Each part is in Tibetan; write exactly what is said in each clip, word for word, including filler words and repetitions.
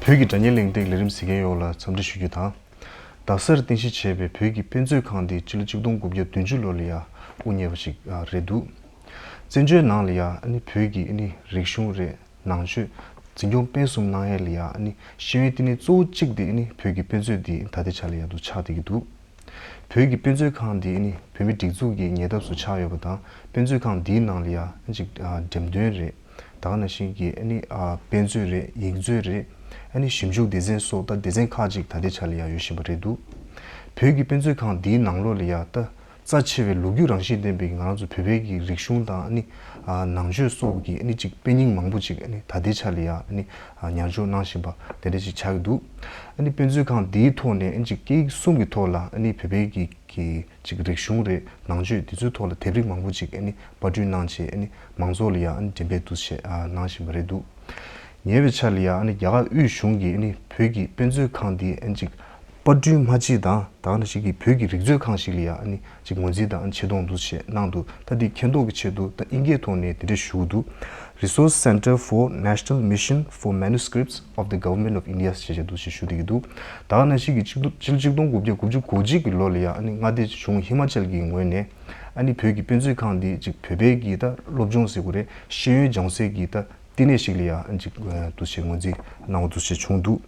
བོད་ཀྱི་སྒྲ་སྙན་གླེང་སྟེགས་ལས་རིམ་གཟིགས་མཁན་ཡོངས་ལ་འཚམས་འདྲི་ཞུ་རྒྱུ་དང་། རྡ་སར་རྟེན་གཞི་བྱས་པའི་བོད་ཀྱི་དཔེ་མཛོད་ཁང་འདི་སྤྱི་ལོ་ཆིག་སྟོང་དགུ་བརྒྱ་བདུན་ཅུ་ལོ་ལ་ཡ་དབུ་བརྙེས་པ་ཞིག་ཨ་རེད་འདུག་བཙན་བྱོལ་ནང་ལ་ཡ་ཨ་ནི་བོད་ཀྱི་ཨ་ནི་རིག་གཞུང་རེད། ནང་ཆོས། འཛིན་སྐྱོང་སྤེལ་གསུམ་གནང་ཡས་ལ་ཡ་ཨ་ནི་ཤེས་ཡོན་བསྟི་གནས་གཙོ་བོ་གཅིག་དེ་ཨ་ནི་བོད་ཀྱི་དཔེ་མཛོད་འདི་ད་ལྟའི་ཆ་ལ་ཡ་འདུག་ཆགས་བསྡད་ཀྱི་འདུག་བོད་ཀྱི་དཔེ་མཛོད་ཁང་འདི་ཨ་ནི་བོད་མིའི་སྒྲིག་འཛུགས་ཀྱི་ཉེ་འདབས་སུ་ཆགས་ཡོད་པ་དང་། དཔེ་མཛོད་ཁང་འདིའི་ནང་ལ་ཡ་ཨ་ཅིག་ཨ་འགྲེམས་སྟོན་རེད། ད་ག་ནང་བཞིན་གྱི་ཨ་ནི་ཨ་དཔེ་མཛོད་རེད། ཡིག་མཛོད་རེད། ཨ་ནི་ཞིབ་འཇུག་སྡེ་ཚན་སོགས་ད་སྡེ་ཚན་ཁག་ཅིག་ད་ལྟའི་ཆ་ལ་ཡ་ཡོད་བཞིན་པ་རེད་འདུག་བོད་ཀྱི་དཔེ་མཛོད་ཁང་འདིའི་ནང་ལོགས་ལ་ཡ་ད་རྩ་ཆེ་བའི་ལོ་རྒྱུས་རང་བཞིན་ལྡན་པའི་ང་རང་ཚོ་བོད་པའི་གི་རིག་གཞུང་དང་ཨ་ནི་ཨ་ནང་ཆོས་སོགས་ཀྱི་ཨ་ནི་ཅིག་དཔེ་རྙིང་མང་པོ་ཅིག་ཨ་ནི་ད་ལྟའི་ཆ་ལ་ཡ་ཨ་ནི་ཨ་ཉར་འཇོག་གནང་བཞིན་པ་དེ་འདྲ་ཅིག་ཆགས་ཀྱི་འདུག་ཨ་ནི་དཔེ་མཛོད་ཁང་འདིའི་ཐོག་ནས་ཨ་ནི་ཅིག་སྐད་ཡིག་གསུམ་གྱི་ཐོག་ལ་ཨ་ནི་བོད་པའི་གི་གི་ཅིག་རིག་གཞུང་རེད། ནང་ཆོས་དེ་ཚོའི་ཐོག་ལ་དེབ་རིགས་མང་པོ་ཅིག་ཨ་ནི་པར་སྐྲུན་གནང་བྱས་ཨ་ནི་མང་ཚོགས་ལ་ཡ་ཨ་ནི་འགྲེམས་སྤེལ་འདུག་བྱས་ཨ་གནང་བཞིན་པ་རེད་འདུག་ཉེ་བའི་ཆར་ལ་ཡ་ཨ་ནི་རྒྱ་གར་དབུས་གཞུང་གིས་ཨ་ནི་བོད་ཀྱི་དཔེ་མཛོད་ཁང་འདི་ཨ་ནི་ཅིག་པར་སྐྲུན་མ་བྱས་དང་ད་ག་ནང་བཞིན་གྱི་བོད་ཀྱི་རིག་མཛོད་ཁང་ཞིག་ལ་ཡ་ཨ་ནི་ཅིག་ངོས་འཛིན་དང་ཨ་ནི་ཆེ་མཐོང་འདུག་བྱས་གནང་འདུག་ད་འདི་མཁྱེན་རྟོགས་ཀྱི་ཆེད་དུ་ད་ཨིན་སྐད་ཐོག་ནས་དེ་འདྲ་ཞུ་གི་འདུག Resource Center for National Mission for Manuscripts of the Government of India ཞེས་བྱས་འདུག་ཞེས་ཞུ་བསྡད་ཀྱི་འདུག་ད་ག་ནང་བཞིན་གྱི་ཆིག་སྟོང་ཆིག་སྟོང་དགུ་བརྒྱ་དགུ་བཅུ་གོ་གཅིག་གི་ལོ་ལ་ཡ་ཨ་ནི་མངའ་སྡེ་གཞུང་ཧི་མ་ཅལ་གྱི་ངོས་ནས་ཨ་ནི་བོད་ཀྱི་དཔེ་མཛོད་ཁང་འདི་ཅིག་བོད་པའི་གི་ད་སློབ་སྦྱོང་ཟེར་དགོས་རེད། ཤེས་ཡོན་སྦྱོང་སའི་གི་ད་བསྟི་གནས་ཤིག་ལ་ཡ་ཨ་ནི་ཅིག་འདུག་བྱས་ངོས་འཛིན་གནང་བ་འདུག་བྱས་བྱུང་འདུག་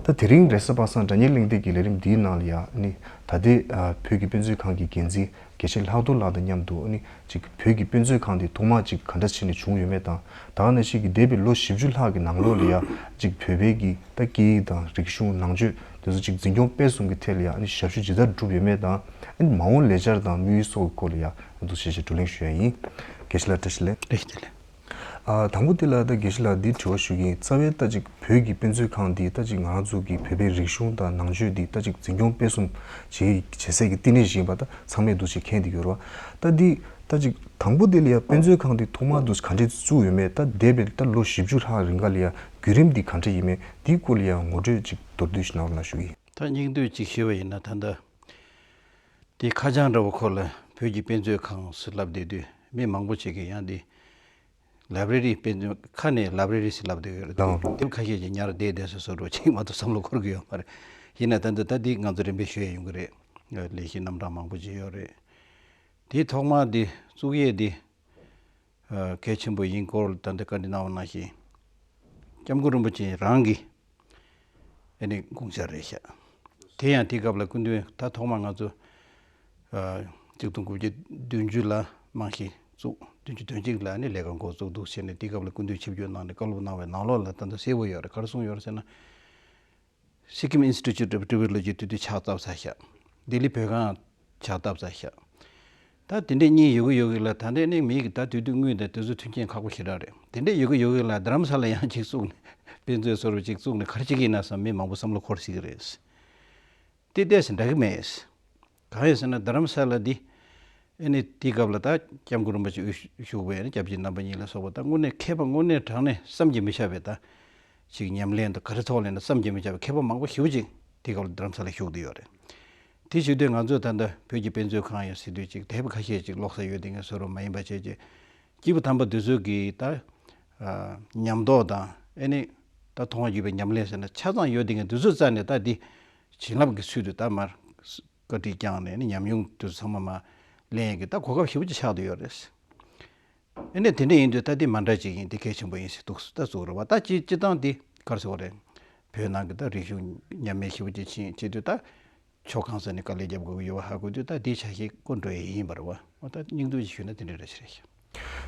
ད་དེ་རིང་རེས་གཟའ་པ་སངས་སྒྲ་སྙན་གླེང་སྟེགས་ཀྱི་ལས་རིམ་འདིའི་ནང་ལ་ཡ་ཨ་ནི་ད་ལྟའི་བོད་ཀྱི་དཔེ་མཛོད་ཁང་གི་འགན་འཛིན་དགེ་བཤེས་ལྷག་རྡོར་ལགས་དང་མཉམ་དུ་ཨ་ནི་ཅིག་བོད་ཀྱི་དཔེ་མཛོད་ཁང་འདི་ཐོག་མ་ཅིག་ག་འདྲ་བྱས་ནས་བྱུང་ཡོད་མེད་དང་། ད་ག་ནང་བཞིན་གྱི་འདས་པའི་ལོ་བཞི་བཅུ་ལྷག་གི་ནང་ལོགས་ལ་ཡ་ཅིག་བོད་པའི་གི་ད་སྐད་ཡིག་དང་རིག་གཞུང་ནང་ཆོས་དེ་ཚོ་ཅིག་འཛིན་སྐྱོང་སྤེལ་གསུམ་གྱི་ཐད་ལ་ཡ་ཨ་ནི་ཞབས་ཞུ་ཇི་ལྟར་བསྒྲུབས་ཡོད་མེད་དང་། ཨ་ནི་མ་འོངས་ལས་འཆར་དང་དམིགས་ཡུལ་སོགས་ཀྱི་སྐོར་ལ་ཡ་འདུག་བྱས་བྱས་བགྲོ་གླེང་ཞུ་ཡ་ཡིན། དགེ་བཤེས་ལགས་བཀྲ་ཤིས་བདེ་ལེགས། བཀྲ་ཤིས་བདེ་ལེགས། ཨ་དང་པོ་དེ་ལ་ད་དགེ་བཤེས་ལགས་འདི་དྲི་བ་ཞུ་གི་ཡིན། རྩ་བའི་ད་ཅིག་བོད་ཀྱི་དཔེ་མཛོད་ཁང་འདི་ད་ཅིག་ང་རང་ཚོ་གི་བོད་པའི་རིག་གཞུང་དང་ནང་ཆོས་འདི་ད་ཅིག་འཛིན་སྐྱོང་སྤེལ་གསུམ་བྱེད་བྱེད་སའི་གི་བསྟི་གནས་ཤིག་ཡིན་པ་ད་ཚང་མས་འདུག་བྱས་མཁྱེན་བསྡད་ཡོད་རེད་བ། ད་འདི་ད་ཅིག་དང་པོ་དེ་ལ་ཡ་དཔེ་མཛོད་ཁང་འདི་ཐོག་མར་འདུག་ག་འདྲས་བཙུགས་ཡོད་མེད། ད་འདས་པའི་ད་ལོ་བཞི་བཅུ་ལྷག་རིང་ག་ལ་ཡ་བརྒྱུད་རིམ་འདི་ག་འདྲས་ཡིན་མེད་འདིའི་སྐོར་ལ་ཡ་ངོ་སྤྲོད་ཅིག་མདོར་བསྡུས་ཤིག་གནང་རོགས་གནང་ཞུ་གི་ཡིན། ད་སྙིང་བསྡུས་ཅིག་ཞུས་པ་ཡིན་ན་ད་ལྟ་དེ་ཁ་བྱང་འདྲ་བོ་ཁོ་ལ་བོད་ཀྱི་དཔེ་མཛོད་ཁང་ཟེར་ལབ་བསྡད་དུས་མི་མང་པོ་ཅིག་གིས་ཡང་དེ་ལའི་བྷྲེ་རི་དཔེ་མཛོད་ཁ་ནས་ལའི་བྷྲེ་རི་ཟེར་ལབ་བསྡད་ཡོད་རེད། ལགས། དེ་ཁ་ཤས་ཀྱིས་ཉར་བསྡད་བསྡད་ས་བཟོ་འདྲ་ཅིག་མ་གཏོགས་བསམ་བློ་འཁོར་གྱི་ཡོད་མ་རེད། ཡིན་ན་ད་འདི་ད་འདི་ང་ཚོ་རིམ་པས་ཞུ་ཡས་ཡོང་གི་རེད། ལས་གཞི་རྣམ་གྲངས་མང་པོ་ཅིག་ཡོད་རེད། དེ་ཐོག་མ་འདི་བཙུགས་ཡས་འདི་གལ་ཆེན་པོ་ཡིན་སྐོར་ད་ལྟ་བཀའ་འདྲི་གནང་བ་ནང་བཞིན་སྐྱབས་མགོན་རིན་པོ་ཆེ་རང་གིས་ཨ་ནི་དགོངས་འཆར་རེད་ཤག་དེ་ཡང་དེ་སྐབས་ལ་སྐུ་མདུན་ད་ཐོག་མ་ང་ཚོ་ཨ་གཅིག་སྟོང་དགུ་བརྒྱ་བདུན་ཅུ་ལ་རྨང་གཞི་བཙུགས། བདུན་ཅུ་དོན་གཅིག་ལ་ཨ་ནི་ལས་ཀ་འགོ་བཙུགས་འདུག་བྱས་ནས་དེ་སྐབས་ལ་སྐུ་མདུན་ཆིབས་བསྒྱུར་གནང་ནས་བཀའ་སློབ་གནང་བའི་ནང་ལོགས་ལ་ད་ལྟ་གསལ་པོ་ཡོད་རེད། ག་རེ་གསུངས་ཡོད་རེད་ཟེར་ན། Sikkim Institute of Tibetology དེ་དུས་ཕྱག་བཏབ་ཚར་ཤག་ལྡི་ལི་བོད་ཁང་ཕྱག་བཏབ་ཚར་ཤག་ད་དེ་འདྲས་གཉིས་ཡོད་གི་ཡོད་གི་ལ་ད་ལྟ་ནི་མི་གི་ད་དུས་དུས་དངུལ་དང་དེ་ཚོ་མཐུན་རྐྱེན་ཁག་པོ་ཞེ་དྲག་རེད། དེ་འདྲས་ཡོད་གི་ཡོད་གི་ལ་རྡ་རམ་ས་ལ་ཡང་ཅིག་བཙུགས་ནས་དཔེ་མཛོད་བཟོ་འདྲ་ཅིག་བཙུགས་ནས་ག་རེ་བྱེད་ཀྱི་ཡིན་ན་བསམ་མི་མང་པོ་བསམ་བློ་འཁོར་སྲིད་གི་རེད། དེ་ཏོག་ཙམ་འདྲ་གི་མེད། གང་ཡིན་ཟེར་ན་རྡ་རམ་ས་ལ་འདི་ཨ་ནི་དེའི་སྐབས་ལ་ད་སྐྱབས་མགོན་རིན་པོ་ཆེ་དབུ་བཞུགས་པའི་ཨ་ནི་སྐྱབས་རྗེ་རྣམ་པ་གཉིས་ལ་སོགས་པ་ད་དངོས་གནས་མཁས་པ་དངོས་གནས་དྲང་གནས་བསམ་གྱིས་མི་ཁྱབ་པའི་ད་ཅིག་ཉམས་ལེན་དང་ག་རེ་ཐོག་ལ་ཡིན་ན་བསམ་གྱིས་མི་ཁྱབ་པའི་མཁས་པ་མང་པོ་ཞེ་པོ་ཅིག་དེའི་སྐབས་ལ་རྡ་རམ་ས་ལ་བཞུགས་བསྡད་ཡོད་རེད། དེ་བྱེད་དུས་ང་ཚོས་ད་ལྟ་བོད་ཀྱི་དཔེ་མཛོད་ཁང་ཡིན་ཟེར་དུས་ཅིག་དེབ་ཁ་ཤས་ཅིག་ཀློག་ས་ཡོད་དེ་ངས་བཟོ་རོགས་མ་ཡིན་པ་བྱས་ཀྱི་སྐྱེས་བུ་དམ་པ་འདི་ཚོ་གི་ད་ཉམས་རྟོགས་དང་ཨ་ནི་ད་མཐོང་བ་བརྒྱུད་པའི་ཉམས་ལེན་ཟེར་ན་ཆ་ཚང་ཡོད་དེ་ངས་འདི་ཚོ་རྩ་ནས་ད་འདི་བྱིན་རླབས་ཀྱི་ཚུལ་དུ་ད་མར་བཀའ་ཁྲིད་བསྐྱངས་ནས་ནི་ཉམས་མྱོང་དེ་ཚོ་ཚང་མ་མར་ལེན་ཡས་ཀྱི་ད་གོ་སྐབས་ཞེ་པོ་ཅིག་ཆགས་བསྡད་ཡོད་རེད། ཨ་ནི་དེ་འདྲ་ཡིན་དུས་ད་འདི་མ་འདྲ་ཅིག་ཡིན་འདི་གལ་ཆེན་པོ་ཡིན་ཟེར་འདུག་ད་གཙུག་རེད་བ། ད་སྤྱི་སྤྱི་བཏང་འདི་ག་རེ་ཟེར་དགོས་རེད། བོད་ནང་གི་ད་རིག་གཞུང་ཉམས་དམས་ཞེ་པོ་ཅིག་ཕྱིན་བྱེད་དུས་ད་ཕྱོགས་གང་ས་ནས་དཀའ་ལས་རྒྱབ་དགོས་ཀྱི་ཡོད་པ་ཧ་གོ་དུས་ད་འདིའི་ཆ་ཤས་བསྐོ་འགྲོ་ཡས་ཡིན་པ་རེད་བ། འོ་ད་སྙིང་བསྡུས་ཅིག་ཞུས་ན་དེ་འདྲ་འདྲ་ཞིག་རེད་ཤག་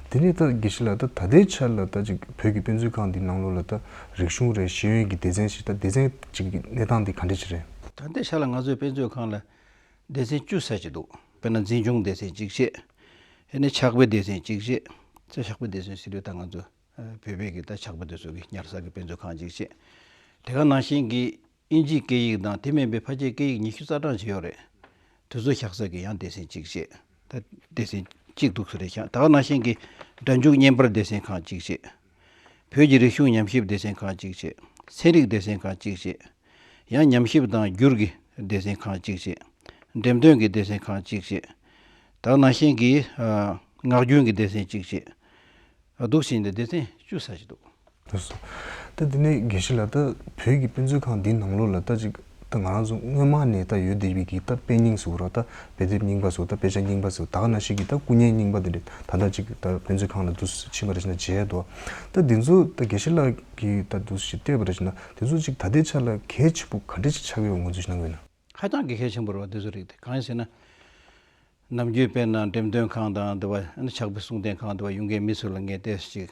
དེ་ནས་ད་དགེ་བཤེས་ལགས་ད་ད་ལྟའི་ཆར་ལ་ད་ཅིག་བོད་ཀྱི་དཔེ་མཛོད་ཁང་འདི་ནང་ལོགས་ལ་ད་རིག་གཞུང་རེད། ཤེས་ཡོན་གྱི་སྡེ་ཚན་ཞིག་ད་སྡེ་ཚན་ཅིག་གི་གནས་སྟངས་འདི་ག་འདྲ་ཞིག་རེད། ད་ལྟའི་ཆར་ལ་ང་ཚོའི་དཔེ་མཛོད་ཁང་ལ་སྡེ་ཚན་བཅུ་ཙམ་ཅིག་འདུག་དཔེར་ན་འཛིན་སྐྱོང་སྡེ་ཚན་གཅིག་བྱས། ཨ་ནི་ཕྱག་དཔེ་སྡེ་ཚན་གཅིག་བྱས། ད་ཕྱག་དཔེ་སྡེ་ཚན་ཟེར་དུས་ད་ང་ཚོ་བོད་པའི་གི་ད་ཕྱག་དཔེ་དེ་ཚོ་གི་ཉར་ས་གི་དཔེ་མཛོད་ཁང་གཅིག་བྱས། དེ་ག་ནང་བཞིན་གྱི་དབྱིན་ཇིའི་སྐད་ཡིག་དང་དེ་མིན་པའི་ཕལ་ཆེར་སྐད་ཡིག་ཉི་ཤུ་རྩ་གྲངས་ཅིག་ཡོད་རེད། དེ་ཚོ་བཞག་ས་གི་ཡང་སྡེ་ཚན་གཅིག་བྱས། ད་སྡེ་ཚན་གཅིག་འདུག་སེ་རེད་ཤག་ད་ག་ནང་བཞིན་གྱི་སྒྲ་འཇུག་བརྙན་པར་སྡེ་ཚན་ཁང་གཅིག་བྱས། བོད་ཀྱི་རིག་གཞུང་ཉམས་ཞིབ་སྡེ་ཚན་ཁང་གཅིག་བྱས། ཚན་རིག་སྡེ་ཚན་ཁང་གཅིག་བྱས། ཡང་ཉམས་ཞིབ་དང་སྒྱུར་གྱི་སྡེ་ཚན་ཁང་གཅིག་བྱས། འགྲེམས་སྟོན་གྱི་སྡེ་ཚན་ཁང་གཅིག་བྱས། ད་ག་ནང་བཞིན་གྱི་ཨ་ངག་རྒྱུན་གྱི་སྡེ་ཚན་གཅིག་བྱས། འདུག་བྱས་ནས་སྡེ་ཚན་བཅུ་ཙམ་ཞིག་འདུག་ལགས་སོ། ད་དེ་ནས་དགེ་བཤེས་ལགས། ད་བོད་ཀྱི་དཔེ་མཛོད་ཁང་འདིའི་ནང་ལོགས་ལ་ད་ཅིག་ད་ང་རང་ཚོ་སྔོན་མ་ནས་ད་ཡོད་བསྡད་པའི་གི་ད་དཔེ་རྙིང་ཟེར་དགོས་རེད་བ། ད་དཔེ་དེབ་རྙིང་པ་ཟེར་དགོས། ད་དཔེ་ཆ་རྙིང་པ་ཟེར་དགོས། ད་ག་ནང་བཞིན་གྱི་ད་སྐུ་བརྙན་རྙིང་པ་དེ་འདྲ་ད་ལྟ་ཅིག་ད་དཔེ་མཛོད་ཁང་ལ་འདུག་སེ་ཕྱིན་པ་རེད་ཟེར་ན་མཇལ་འདུག་ད་འདི་ཚོ་ད་དགེ་བཤེས་ལགས་ཀྱིས་ད་འདུག་སེ་བལྟས་པ་རེད་ཟེར་ན། དེ་ཚོ་ཅིག་ད་ལྟའི་ཆ་ལ་གལ་ཆེན་པོ་ག་འདྲ་ཅིག་ཆགས་ཀྱི་ཡོད། ང་ཚོས་ཞུ་ན་འོས་ན། ཧ་ཅང་གི་གལ་ཆེན་པོ་རེད་བ། དེ་ཚོ་རིགས་དེ་གང་ཡིན་ཟེར་ན། ནམ་རྒྱུན་དཔེར་ན་འགྲེམས་སྟོན་ཁང་དང་དེ་བ་ཕྱག་དཔེ་གསུང་གཏན་ཁང་དེ་བ་ཡོང་མཁན་མི་ཚོ་ལ་ངས་ཏོག་ཙམ་ཅིག་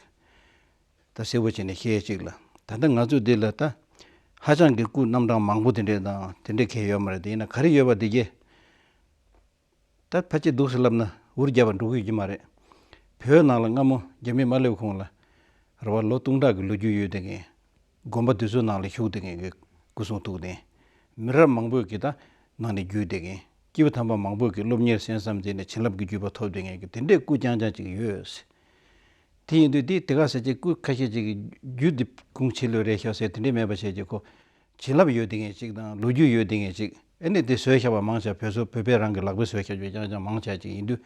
ད་གསལ་པོ་བྱས་ནས་བཤད་ཅིག་ལ། ད་ལྟ་ང་ཚོ་འདི་ལ་ད་ཧ་ཅང་གི་སྐུ་རྣམ་གྲངས་མང་པོ་དེ་འདྲས་དང་དེ་འདྲས་གལ་ཡོད་མ་རེད། དེ་ཡིན་ན་ག་རེ་ཡོད་པ་དེ་གས་ད་ཕལ་ཆེར་འདུག་སེ་ལབ་ན་འུར་རྒྱབ་པ་འགྲོ་གི་ཡོད་ཀྱི་མ་རེད། བོད་ནང་ལ་སྔ་མོ་རྒྱ་མི་མ་སླེབས་གོང་ལ་རེད་བ། ལོ་སྟོང་ཕྲག་གི་ལོ་རྒྱུས་ཡོད་བསྡད་མཁན། དགོན་པ་དེ་ཚོའི་ནང་ལ་བཞུགས་བསྡད་མཁན་གྱི་སྐུ་གསུང་ཐུགས་རྟེན། མི་རབས་མང་པོས་ཀྱི་ད་ནང་ནས་བརྒྱུད་བསྡད་མཁན། སྐྱེས་བུ་དམ་པ་མང་པོས་ཀྱི་སློབ་གཉེར་གསན་བསམ་མཛད་ནས་བྱིན་རླབས་ཀྱི་བརྒྱུད་པ་ཐོབ་བསྡད་མཁན་གྱི་དེ་འདྲའི་སྐུ་རྐྱང་རྐྱང་ཅིག་ཡོད། དེ་ཡིན་དུས་དེ་དེ་ག་ཟེར་ཅིག་སྐུ་ཁ་ཤས་ཅིག་གི་རྒྱུད་འདི་ཁུངས་ཆེ་ལོས་རེད་ཤག་ཟེར་དེ་འདྲས་མེད་པ་བྱས་ཅིག་ཁོ་བྱིན་རླབས་ཡོད་བསྡད་མཁན་ཅིག་དང་ལོ་རྒྱུས་ཡོད་བསྡད་མཁན་ཅིག་ཨེ་ནི་དེ་བཟོས་བཞག་པ་མང་ཆེ་བ་བོད་སོ་བོད་པས་རང་གི་ལག་པས་བཟོས་བཞག་རྒྱུ་རྐྱང་རྐྱང་མང་ཆེ་ཅིག་ཡིན་དུས།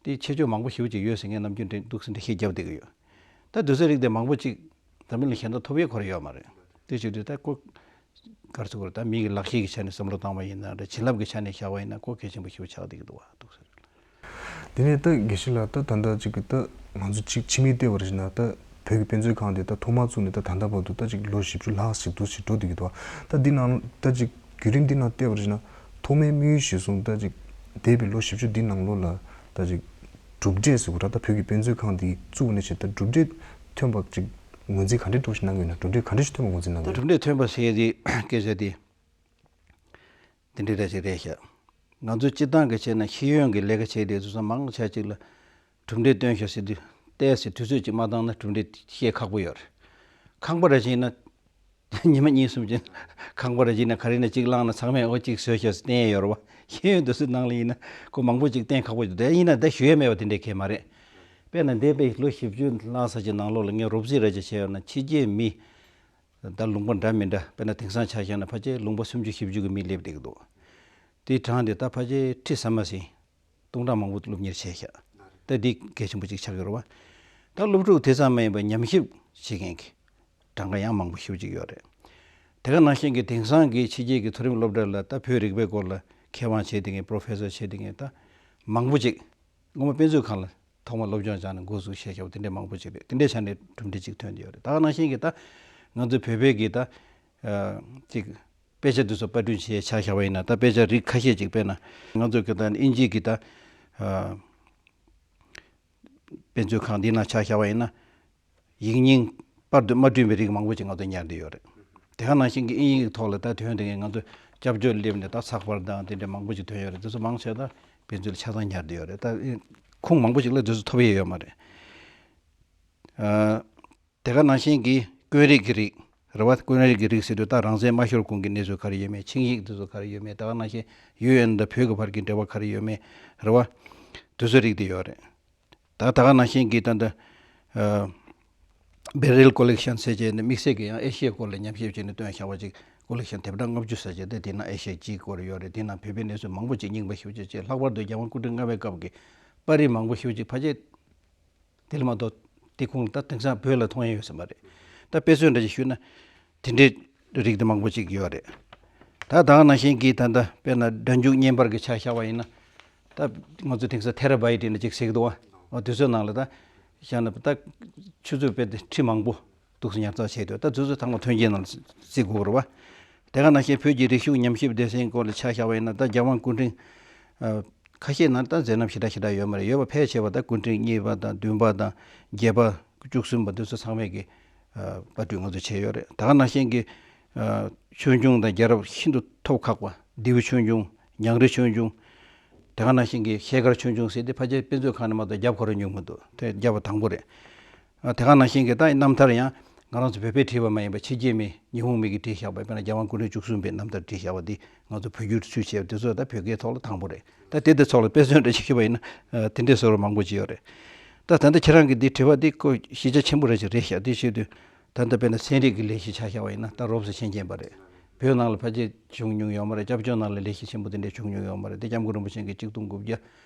དེ་ཆེ་ཆུང་མང་པོ་ཞེ་པོ་ཅིག་ཡོད་ཟེར་མཁན་ནམ་རྒྱུན་འདྲ་འདུག་སེ་འགྲེལ་བཤད་རྒྱབ་བསྡད་ཀྱི་ཡོད། ད་དེ་ཚོའི་རིགས་དེ་མང་པོ་ཅིག་འཛམ་གླིང་ལ་གཞན་དག་ཐོབ་ཡས་ཁོ་རང་ཡོད་མ་རེད། དེ་བྱེད་དུས་ད་ཁོ་ག་རེ་ཟེར་དགོས་རེད། ད་མི་གི་ལག་ཤེས་ཀྱི་ཆ་ནས་བསམ་བློ་བཏང་བ་ཡིན་ན་འདྲ། བྱིན་རླབས་ཀྱི་ཆ་ནས་བཞག་པ་ཡིན་ན་ཁོ་གལ་ཆེན་པོ་ཞེ་པོ་ཆགས་བསྡད་ཀྱི་འདུག་བ་འདུག་ཟེར། དེ་ནས་ད་དགེ་བཤེས་ལགས། ད་ད་ལྟ་ཅིག་གི་ད་ང་ཚོ་ཅིག་ཕྱི་མིག་བལྟས་པ་རེད་ཟེར་ན། ད་བོད་ཀྱི་དཔེ་མཛོད་ཁང་དེ་ད་ཐོག་མ་བཙུགས་ནས་ད་ད་ལྟ་བར་དུ་ད་ཅིག་ལོ་བཞི་བཅུ་ལྷག་ཞིག་འདུག་ཅིག་འགྲོ་བསྡད་ཀྱི་འདུག་ད་འདི་ནང་ད་ཅིག་བརྒྱུད་རིམ་འདི་ནང་བལྟས་པ་རེད་ཟེར་ན། ཐོག་མའི་དམིགས་ཡུལ་གཞིར་བཟུང་ད་ཅིག་འདས་པའི་ལོ་བཞི་བཅུ་འདི་ནང་ལོགས་ལ་ད་ཅིག་གྲུབ་འབྲས་ཟེར་དགོས་རེད། ད་བོད་ཀྱི་དཔེ་མཛོད་ཁང་འདི་བཙུགས་ནས་བྱས་ད་གྲུབ་འབྲས་ཐོན་པ་ཅིག་ངོས་འཛིན་ག་འདྲས་འདྲ་པོ་ཞིག་གནང་གི་ཡོད་ན། གྲུབ་འབྲས་ག་འདྲས་ཞིག་ཐོན་པ་ངོས་འཛིན་གནང་གི་ཡོད་ན། གྲུབ་འབྲས་ཐོན་པ་ཟེར་ཡས་དེ་སྐད་ཆ་དེ་འདི་འདྲའི་འདྲ་ཞིག་རེད་ཤག་ང་ཚོ་སྤྱིར་བཏང་གི་བྱས་ན་ཤེས་ཡོན་གྱི་ལས་ཀ་བྱས་དེ་ཚོ་ཚང་མང་ཆ་གཅིག་ལ་གྲུབ་འབྲས་སྟོན་ཤོག་ཟེར་དུས་ཏོག་ཙམ་དུས་ཚོད་ཅིག་མ་བཏང་ན་གྲུབ་འབྲས་བཤད་ཁག་པོ་ཡོད་རེད། ཁང་པ་ར་ཅིག་ཡིན་ན་ཉི་མ་གཉིས་གསུམ་ཅིག་ཁང་པ་ར་ཅིག་ཡིན་ན་ག་རེ་ཡིན་ན་ཅིག་བླངས་ན་ཚང་མས་ཨོ་ཅིག་བཟོས་ཤག་ཟེར་བསྟན་ཡས་ཡོད་རེད་བ། ཤེས་ཡོན་དེ་ཚོའི་ནང་ལ་ཡིན་ན་ཁོ་མང་པོ་ཅིག་བསྟན་ཁག་པོ་ཡོད། དེ་ཡིན་ན་ད་ཞུ་ཡས་མེད་པ་དེ་འདྲའི་གལ་མ་རེད། དཔེར་ན་འདས་པའི་ལོ་བཞི་བཅུ་ལྷག་ཙམ་གྱི་ནང་ལོགས་ལ་ངས་རོབ་རྩིས་ར་ཅིག་བྱས་ཡོད་ན་ཕྱི་རྒྱལ་མི་ད་ལུང་པ་འདྲ་མི་འདྲ་དཔེར་ན་དེང་སང་ཆ་བཞག་ན་ཕལ་ཆེར་ལུང་པ་སུམ་ཅུ་བཞི་བཅུ་གི་མི་སླེབས་བསྡད་ཀྱི་འདུག་དེའི་གྲངས་དེ་ད་ཕལ་ཆེར་ཁྲི་ཟ་མ་ཟིན། སྟོང་ཕྲག་མང་པོ་སློབ་གཉེར་བྱས་ཤག་ད་འདི་གལ་ཆེན་པོ་ཅིག་ཆགས་ཀྱི་རེད་བ། ད་སློབ་ཕྲུག་དེ་ཙམ་མ་ཡིན་པར་ཉམས་ཞིབ་བྱེད་མཁན་གྱི་གྲངས་ཀ་ཡང་མང་པོ་ཞེ་པོ་ཅིག་ཡོད་རེད། དེ་ག་ནང་བཞིན་གྱི་དེང་སང་གི་ཕྱི་རྒྱལ་གྱི་མཐོ་རིམ་སློབ་གྲྭ་ལ་ད་བོད་རིག་པའི་སྐོར་ལ་མཁས་དབང་བྱས་བསྡད་མཁན་པོ་རོ་ཕེ་སར་བྱས་བསྡད་མཁན་ད་མང་པོ་ཅིག་སྔོན་མ་དཔེ་མཛོད་ཁང་ལ་ཐོག་མར་སློབ་སྦྱོང་སྦྱངས་ནས་འགོ་འཛུགས་བྱས་བཞག་པ་དེ་འདྲའི་མང་པོ་ཅིག་རེད། དེ་འདྲའི་ཆ་ནས་གྲུབ་འབྲས་ཅིག་ཐོན་བསྡད་ཡོད་རེད། ད་ག་ནང་བཞིན་གྱི་ད་ང་ཚོའི་བོད་པའི་གི་ད་ཅིག་དཔེ་ཆ་དེ་ཚོ་པར་སྐྲུན་བྱས་ཆ་བཞག་པ་ཡིན་ན་ད་དཔེ་ཆ་རིགས་ཁ་ཤས་ཅིག་དཔེར་ན་ང་ཚོ་གི་ད་དབྱིན་ཇི་གི་ད་དཔེ་མཛོད་ཁང་འདི་ནང་ཆ་བཞག་པ་ཡིན་ན་ཡིག་རྙིང་པར་དུ་མ་བསྐྲུན་པའི་རིགས་མང་པོ་ཅིག་ང་ཚོ་ཉར་བསྡད་ཡོད་རེད། དེ་ག་ནང་བཞིན་གྱི་དབྱིན་ཡིག་ཐོག་ལ་ད་དོན་དེ་ང་ཚོ་སྐྱབས་བཅོལ་སླེབས་ནས་ད་ཚགས་པར་དང་དེ་འདྲ་མང་པོ་ཅིག་ཐོན་ཡོད་རེད། དེ་ཚོ་མང་ཆེ་ད་དཔེ་མཛོད་ལ་ཆ་ཚང་ཉར་བསྡད་ཡོད་རེད། ད་ཁུངས་མང་པོ་ཅིག་ལ་དེ་ཚོ་ཐོབ་ཡས་ཡོད་མ་རེད། དེ་ག་ནང་བཞིན་གྱི་དཀོན་རིགས་ཀྱི་རིགས་རེད་བ། དཀོན་རིགས་ཀྱི་རིགས་ཟེར་དུས་ད་རང་བཙན་མ་ཤོར་གོང་གི་གནས་ཚུལ་ག་རེ་ཡོད་མེད། ཆིངས་ཡིག་དེ་ཚོ་ག་རེ་ཡོད་མེད། དེ་ག་ནང་བཞིན་ཡུ་ཨེན་དང་བོད་ཀྱི་བར་གྱི་འབྲེལ་བ་ག་རེ་ཡོད་མེད་རེད་བ། དེ་ཚོའི་རིགས་དེ་ཡོད་རེད། ད་དེ་ག་ནང་བཞིན་གྱི་ད་ལྟ་བེ་རིལ་ཀོ་ལེག་ཤན་ཟེར་བྱས་ནས་དམིགས་བསལ་གྱི་ཡང་ཨེ་ཤི་ཡའི་སྐོར་ལ་ཉམས་ཞིབ་བྱས་ནས་བཏོན་བཞག་པ་ཅིག་ཀོ་ལེག་ཤན་དེབ་གྲངས་ལྔ་བཅུ་ཙམ་བྱས་ཏེ་དེ་ནང་ཨེ་ཤི་ཡ་སྤྱིའི་སྐོར་ཡོད་རེད། དེ་ནང་བོད་པའི་གནས་ཚུལ་མང་པོ་ཅིག་རྙིང་པ་ཞེ་པོ་ཅིག་བྱས། ལྷག་པར་དུ་རྒྱལ་དབང་སྐུ་ཕྲེང་ལྔ་པའི་སྐབས་ཀྱི་པར་རིས་མང་པོ་ཞེ་པོ་ཅིག་ཕལ་ཆེར་དེ་ལ་མ་གཏོགས་དེ་ཁུངས་ལ་ད་དེང་སང་བོད་ལ་མཐོང་ཡ་ཡོད་ས་མ་རེད། ད་དཔེ་མཚོན་འདྲ་ཞིག་ཞུས་ན་དེ་འདྲའི་རིགས་དེ་མང་པོ་ཅིག་ཡོད་རེད། ད་ད་ག་ནང་བཞིན་གྱི་ད་ལྟ་དཔེར་ན་སྒྲ་འཇུག་བརྙན་པར་གྱི་ཆ་བཞག་པ་ཡིན་ན། ད་ང་ཚོ་དེང་སང་ཐེ་ར་བྷའི་ཊི་ནས་ཅིག་ཟེར་གྱི་འདུག་བ། འོ་དེ་ཚོའི་ནང་ལ་ད་བཞག་ན་ད་ཆུ་ཚོད་དཔེ་དེ་ཁྲི་མང་པོ་འདུག་སེ་ཉར་ཚགས་བྱས་འདུག་ད་དེ་ཚོ་ཚང་མ་མཐུན་རྐྱེན་ནང་བརྩི་དགོས་རེད་བ། དེ་ག་ནང་བཞིན་བོད་ཀྱི་རིག་གཞུང་ཉམས་ཞིབ་སྡེ་ཚན་སྐོར་ལ་ཆ་བཞག་པ་ཡིན་ན་ད་རྒྱལ་དབང་སྐུ་ཕྲེང་ཨ་ཁ་ཤས་ནང་ད་མཛད་རྣམ་ཞེ་དྲག་ཞེ་དྲག་ཡོད་མ་རེད། ཡོད་པ་ཕལ་ཆེ་བ་ད་སྐུ་ཕྲེང་གཉིས་པ་དང་བདུན་པ་དང་བརྒྱད་པ་བཅུ་གསུམ་པ་འདི་ཚོ་ཚང་མས་ཀྱི་ཨ་པར་སྐྲུན་ང་ཚོ་བྱས་ཡོད་རེད། དེ་ག་ནང་བཞིན་གྱི་ཨ་ཆོས་འབྱུང་དང་རྒྱལ་རབས་ཤིན་ཏུ་ཐོབ་ཁག་པ་ལྡེའུ་ཆོས་འབྱུང་། ཉང་རལ་ཆོས་འབྱུང་། དེ་ག་ནང་བཞིན་གྱི་ཤེལ་དཀར་ཆོས་འབྱུང་ཟེར་དེ་ཕལ་ཆེར་དཔེ་མཛོད་ཁང་ནས་མ་གཏོགས་བརྒྱབ་ཁོ་རང་མྱོང་མི་འདུག་དེ་བརྒྱབ་པ་དང་པོ་རེད། ཨ་དེ་ག་ནང་བཞིན་གྱི་ད་རྣམ་ཐར་ཡང་ང་རང་ཚོ་བོད་པས་བྲིས་པ་མ་ཡིན་པ་ཕྱི་རྒྱལ་མི་ཉི་ཧོང་མི་གིས་བྲིས་བཞག་པ། དཔེར་ན་རྒྱལ་དབང་སྐུ་ཕྲེང་བཅུ་གསུམ་པའི་རྣམ་ཐར་བྲིས་བཞག་པ་འདི་ང་ཚོ་བོད་བསྒྱུར་ཚུལ་བྱས་པ་དེ་ཚོ་ད་བོད་སྐད་ཐོག་ལ་དང་པོ་རེད། ད་དེ་དེ་ཚོ་ལ་དཔེ་མཚོན་འདྲ་ཞིག་ཞུས་པ་ཡིན་ན་ཨ་དེ་འདྲའི་བཟོ་འདྲ་མང་པོ་ཅིག་ཡོད་རེད། ད་ད་ལྟ་ཁྱེད་རང་གིས་འདི་བྲིས་པ་འདི་ཁོ་གཞི་རྒྱ་ཆེན་པོ་རེད་ཅིག་རེད་ཤག་དེ་བྱེད་དུས་ད་ལྟ་དཔེར་ན་ཚན་རིག་གི་ལས་གཞི་ཆ་བཞག་པ་ཡིན་ན་ད་རོབ་ཙམ་ཤེས་མཁན་པ་རེད། བོད་ནང་ལ་ཕལ་ཆེར་བྱུང་མྱོང་ཡོད་མ་རེད། སྐྱབས་བཅོལ་ནང་ལ་ལས་གཞི་ཆེན་པོ་དེ་འདྲས་བྱུང་མྱོང་ཡོད་མ་རེད། དེ་སྐྱབས་མགོན་རིན་པོ་ཆེ་གིས་གཅིག་སྟོང་དགུ་བརྒྱ་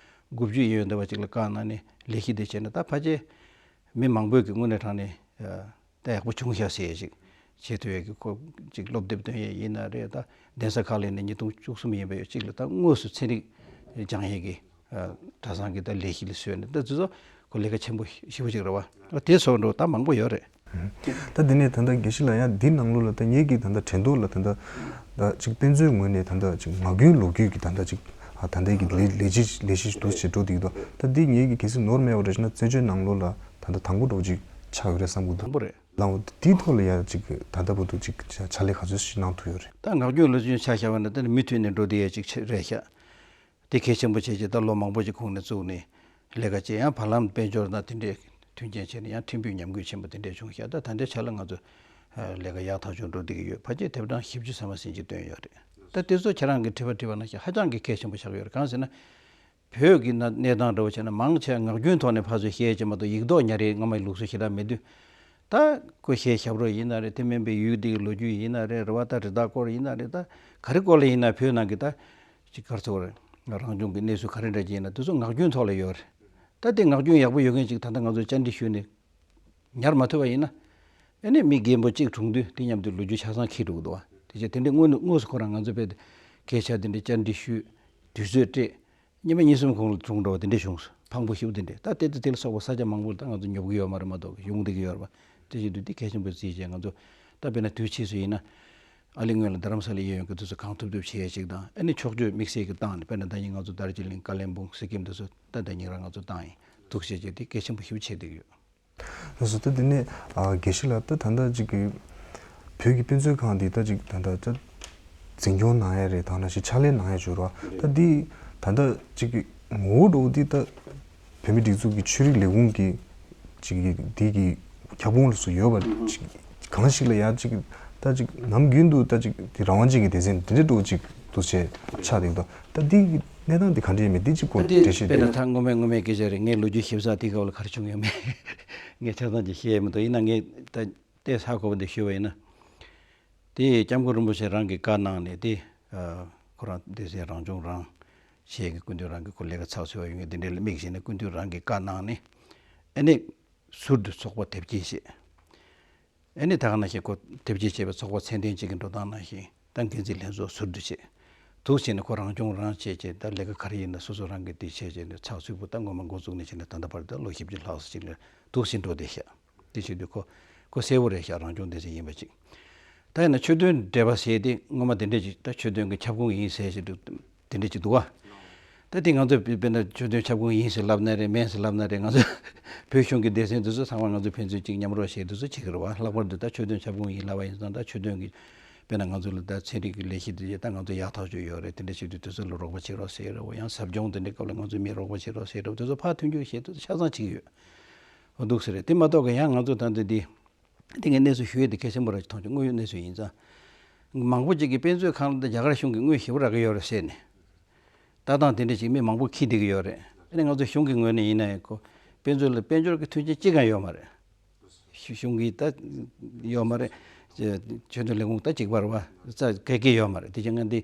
དགུ་བཅུ་ཡན་ཡོད་འདྲ་བ་ཅིག་ལ་བཀའ་གནང་ནས་ལས་གཞི་དེ་བྱས་ནས་ད་ཕལ་ཆེར་མི་མང་པོས་ཀྱི་དངོས་གནས་དྲང་ནས་ད་ཡག་པོ་བྱུང་ཤག་ཟེར་ཡས་ཅིག་ བྱེད་ཐུབ་ཡས་ཀྱི་ཁོ་ཅིག་སློབ་དེབ་སྟོན་ཡས་ཡིན་ན་རེད། ད་གདན་ས་ཁག་ལ་ནས་ཉིས་སྟོང་བཅུ་གསུམ་ཡིན་པ་ཡོད་ཅིག་ལ་ད་དངོས་སུ་ཚན་རིག་སྦྱང་ཡས་ཀྱི་གྲྭ་ཚང་གི་ད་ལས་གཞི་ལ་བཟོས་ནས་ད་དེ་ཚོ་ཁོ་ལས་ཀ་ཆེན་པོ་ཞེ་པོ་ཅིག་རེད་བ། དེ་སོགས་འགྲོ་ད་མང་པོ་ཡོད་རེད། ད་དེ་ནས་ད་ལྟ་དགེ་བཤེས་ལགས་ཡང་འདི་ནང་ལོགས་ལ་ད་ངེད་ཀྱི་ད་ལྟ་དྲན་ཐོག་ལ་ད་ལྟ་ད་ཅིག་དཔེ་མཛོད་ངོས་ནས་ད་ལྟ་ཅིག་ངག་རྒྱུན་ལོ་རྒྱུས་ཀྱི་ད་ལྟ་ཅིག་ད་ལྟའི་གི་ལས་ལས་གཞི་ལས་གཞི་འདུག་ཅེས་འགྲོ་བསྡད་ཀྱི་འདུག་ད་འདི་ངེད་ཀྱི་གལ་སྲིད་ནོར་མེད་པ་རེད་ན་བཙན་བྱོལ་ནང་ལོགས་ལ་ད་ལྟ་དང་པོ་འདྲ་བོ་ཅིག་ཆགས་ཡོད་རེད་བསམ་གྱི་འདུག་དང་པོ་རེད། ལའང་དེའི་ཐོག་ལ་ཡང་ཅིག་ད་ལྟ་བར་དུ་ཅིག་ཕྱག་ལས་ག་ཚོད་ཞིག་གནང་ཐུབ་ཡོད་རེད། ད་ངག་རྒྱུན་ལོ་རྒྱུས་ཆ་བཞག་པ་ན་ད་ནི་མུ་མཐུད་ནས་འགྲོ་བསྡད་ཡས་ཅིག་རེད་ཤག་དེ་གལ་ཆེན་པོ་བྱས་ཀྱི་ད་ལོ་མང་པོ་ཅིག་གོང་ནས་བཙུགས་ནས་ལས་ཀ་བྱས། ཡང་བར་ལམ་དཔལ་འབྱོར་དང་དེ་འདྲའི་མཐུན་རྐྱེན་བྱས་ནས་ཡང་ཕྲན་བུ་ཉམས་རྒུད་ཆེན་པོ་དེ་འདྲས་བྱུང་ཤག་ད་ད་ལྟའི་ཆ་ལ་ང་ཚོ་ལས་ཀ་ཡག་ཐག་ཆོད་འགྲོ་བསྡད་ཀྱི་ཡོད། ཕལ་ཆེར་དེབ་གྲངས་བཞི་བཅུ་ཙམ་ཟིན་གྱི་བཏོན་ཡོད་རེད། ད་དེ་ཚོ་ཁྱེད་རང་གིས་བྲིས་པ་བྲིས་པ་ནང་བཞིན་ཧ་ཅང་གི་གལ་ཆེན་པོ་ཆགས་ཡོད་རེད། གང་ཟེར་ན། བོད་ཀྱི་ན་གནས་སྟངས་འདྲ་བོ་བྱས་ན་མང་ཆེ་བ་ངག་རྒྱུན་ཐོག་ནས་ཕར་ཚུར་བཤད་ཀྱི་མ་གཏོགས་ཡིག་ཐོག་ཉར་ཡས་སྔ་མའི་ལུགས་སྲོལ་ཞེ་དྲག་མེད་དུས། ད་ཁོ་གཞས་ཞབས་བྲོ་ཡིན་ན་རེད། དེ་མིན་པའི་ཡུལ་དེའི་ལོ་རྒྱུས་ཡིན་ན་རེད། རེད་བ། ད་རི་དྭགས་སྐོར་ཡིན་ན་རེད། ད་ག་རེ་སྐོར་ལ་ཡིན་ན་བོད་ནང་གི་ད་ཅིག་ག་རེ་ཟེར་དགོས་རེད། རང་བྱུང་གི་གནས་ཚུལ་ག་རེ་འདྲ་ཅིག་ཡིན་ན་དེ་ཚོ་ངག་རྒྱུན་ཐོག་ལ་ཡོད་རེད། ད་དེ་ངག་རྒྱུན་ཡག་པོ་ཡོད་མཁན་ཅིག་ད་ལྟ་ང་ཚོས་བཅར་འདྲི་ཞུས་ནས་ཉར་མ་ཐུབ་པ་ཡིན་ན། ཨ་ནི་མི་རྒན་པོ་གཅིག་གྲོངས་དུས་དེ་མཉམ་དུ་ལོ་རྒྱུས་ཆ་ཚང་འཁྱེར་འགྲོ་གི་འདུག་བ། དེ་བྱས་དེ་འདྲའི་དངོས་དངོས་སུ་ཁོ་རང་ང་ཚོ་དཔེ་སྐད་ཆ་དེ་འདྲའི་བཅར་འདྲི་ཞུས། དུས་ཚོད་སྤྲད། ཉི་མ་གཉིས་གསུམ་གོང་ལ་གྲོངས་འགྲོ་བ་དེ་འདྲ་བྱུང་སོང་། ཕངས་པོ་ཞེ་པོ་དེ་འདྲ། ད་དེ་དང་དེ་ལ་སོགས་པ་ས་ཆ་མང་པོ་ལ་ད་ང་ཚོ་ཉོབ་ཀྱི་ཡོད་མ་རེད་མ་གཏོགས་ཡོང་བསྡད་ཀྱི་ཡོད་རེད་པ། དེ་བཞིན་དུ་འདི་གལ་ཆེན་པོ་བརྩིས་བྱས་ང་ཚོ་ད་དཔེར་ན་དུས་ཕྱིས་སུ་ཡིན་ན་ཨ་ལི་སྔོན་ལ་རྡ་རམ་ས་ལ་ཡོད་ཡོང་གི་དུས་སུ་གང་ཐུབ་ཐུབ་བྱེད་ཡས་ཅིག་དང་། ཨ་ནི་ཕྱོགས་བསྐྱོད་དམིགས་བསལ་གྱི་བཏང་ནས་དཔེར་ན་ད་ནི་ང་ཚོ་དར་ཇི་ལིང་། ཀ་ལན་སྦུག། སི་ཀིམ་དེ་ཚོ་ད་ལྟ་ཉིན་རང་ང་ཚོ་བཏང་ཡིན། འདུག་བྱས་བྱས་དེ་གལ་ཆེན་པོ་ཞེ་པོ་བྱས་བསྡད་ཀྱི་ཡོད། ལགས་སོ། ད་དེ་ནས་ཨ་དགེ་བཤེས་ལགས། ད་ད་ལྟ་ཅིག་གི་བོད་ཀྱི་དཔེ་མཛོད་ཁང་འདི་ད་ཅིག་ད་ལྟ་ད་འཛིན་སྐྱོང་གནང་ཡ་རེད། ད་ནང་བཞིན་ཕྱག་ལས་གནང་ཡ་ཅིག་ཡོད་རེད་བ། ད་འདི་ད་ལྟ་ཅིག་གི་ངོ་བོ་འདྲ་བོ་འདི་ད་བོད་མིའི་སྒྲིག་འཛུགས་ཀྱི་ཆོས་རིག་ལས་ཁུངས་ཀྱི་ཅིག་གི་འདི་གི་ཁྱབ་ཁོངས་ལ་སུ་ཡོད་པ་ཅིག་གང་ཞིག་ལ་ཡ་ཅིག་ད་ཅིག་ནམ་རྒྱུན་དུ་ད་ཅིག་དེ་རང་དབང་ཅན་གྱི་སྡེ་ཚན་འདི་འདྲ་འདྲ་བོ་ཅིག་འདུག་བྱས་ཆགས་བསྡད་འདུག་ད་འདི་གི་གནས་སྟངས་འདི་ག་འདྲ་ཡིན་མིན་འདི་ཅིག་སྐོར་འདི་འགྲེལ་བཤད་དཔེར་ན་ད་སྔོན་མའི་སྔོན་མའི་སྐད་ཆ་རེད། ངས་ལོ་རྒྱུས་ཞིབ་ཚགས་དེ་ག་བ་ལ་ག་རེ་བྱུང་ཡོད་མེད་ངས་ཆ་ཚང་ཅིག་ཤེས་ཡ་མི་འདུག་ཡིན་ན་ངས་ད་ལྟའི་ཧ་གོ་བ་འདི་ཞུས་པ་ཡིན་ན། དེ་སྐྱབས་མགོན་རིན་པོ་ཆེ་རང་གིས་བཀའ་གནང་ནས་དེ་ཁོ་རང་སྡེ་ཚན་རང་སྐྱོང་རང་བྱེད་ཀྱི་སྐུ་མདུན་རང་གིས་ཁོ་ལས་ཀ་ཚགས་ཚུད་པ་ཡོང་ཡ་དེ་འདྲ་ལ་དམིགས་བྱས་ནས་སྐུ་མདུན་རང་གིས་བཀའ་གནང་ནས་ཨ་ནི་ཟུར་དུ་ཚོགས་པ་དེབ་སྐྱེལ་བྱས། ཨ་ནི་ད་ག་ནང་བཞིན་ཁོ་དེབ་སྐྱེལ་བྱས་པའི་ཚོགས་པ་ཚད་ལྡན་ཅིག་གི་འགྲོ་སྟངས་ནང་བཞིན་ད་འགན་འཛིན་ལྷན་ཚོགས་ཟུར་དུ་བྱས། འདུག་བྱས་ནས་ཁོ་རང་སྐྱོང་རང་བྱས་བྱས་ད་ལས་ཀ་ག་རེ་ཡིན་ན་སོ་སོ་རང་གིས་དེ་བྱས་བྱས་ནས་ཚགས་ཚུད་པོ་ད་སྔོན་མ་འགོ་བཙུགས་ནས་བྱས་ནས་ད་ལྟ་བར་ད་ལོ་བཞི་བཅུ་ལྷག་ཙམ་ཅིག་ལ་འདུག་བྱས་འགྲོ་བསྡད་ཤག་དེ་བྱེད་དུས་ཁོ་ཁོ་གསལ་པོ་རེད་ཤག་རང་སྐྱོང་སྡེ་ཚན་ཡིན་པ་ཅིག་ད་ཡིན་ན་ཆོས་དོན་འབྲེལ་བ་ཟེར་དེ་སྔོན་མ་དེ་འདྲས་ཅིག་ད་ཆོས་དོན་གྱི་ཁྱབ་ཁོངས་ཡིན་ཟེར་བྱས་དུས་དེ་འདྲས་ཅིག་འདུག་བ། ད་དེ་ང་ཚོས་དཔེར་ན་ཆོས་དོན་ཁྱབ་ཁོངས་ཡིན་ཟེར་ལབ་ན་རེད། མིན་ཟེར་ལབ་ན་རེད། ང་ཚོ་བོད་གཞུང་གི་སྡེ་ཚན་དེ་ཚོ་ཚང་མ་ང་ཚོ་ཕན་ཚུན་གཅིག་མཉམ་རོགས་བྱས་དེ་ཚོ་བྱེད་ཀྱི་རེད་བ། ལྷག་པར་དུ་ད་ཆོས་དོན་ཁྱབ་ཁོངས་ཡིན་ལབ་པ་ཡིན་ཙང་ད་ཆོས་དོན་གྱི་དཔེར་ན་ང་ཚོ་ལ་ད་ཚན་རིག་གི་ལས་གཞི་དེ་ད་ང་ཚོ་ཡག་ཐག་ཆོད་ཡོད་རེད། དེ་འདྲ་བྱེད་དུས་དེ་ཚོ་ལ་རོགས་པ་བྱེད་རོགས་ཟེར་རེད་བ། ཡང་ཟབ་སྦྱོང་དེ་འདྲའི་སྐབས་ལ་ང་ཚོས་མི་རོགས་པ་བྱེད་རོགས་ཟེར་རེད་བ། དེ་ཚོ་ཕར་མཐུན་འགྱུར་བྱེད་དུས་ཆ་ཚང་བྱེད་ཀྱི་ཡོད། འོ་འདུག་ཟེར་རེད། དེ་མ་གཏོགས་ཀྱི་ཡང་ང་ཚོ་ད་འདི་འདི་འདི་ངས་གནས་ཚུལ་ཞུ་ཡས་དེ་གལ་ཆེན་པོ་ར་ཅིག་མཐོང་བྱུང་། དངོས་ཡོད་གནས་ཚུལ་ཡིན་ཙང་། མང་པོ་ཅིག་གིས་དཔེ་མཛོད་ཁང་ལ་རྒྱ་གར་གཞུང་གིས་དངུལ་ཞེ་པོ་རག་གི་ཡོད་རེད་ཟེར་ནས། ལྟ་སྟངས་དེ་འདྲ་ཅིག་མི་མང་པོ་འཁྱེར་བསྡད་ཀྱི་ཡོད་རེད། ཨ་ནི་ང་ཚོ་གཞུང་གི་ངོས་ནས་ཡིན་ན་ཡང་ཁོ་དཔེ་མཛོད་ལ་དཔལ་འབྱོར་གྱི་མཐུན་རྐྱེན་གཅིག་ཀྱང་ཡོད་མ་རེད། གཞུང་གཞུང་གིས་ད་ཡོད་མ་རེད། ཆོས་དོན་ལས་ཁུངས་ད་གཅིག་པ་རེད་བ། རྩ་ག་གེ་ཡོད་མ་རེད། དེ་ཅང་ང་འདི་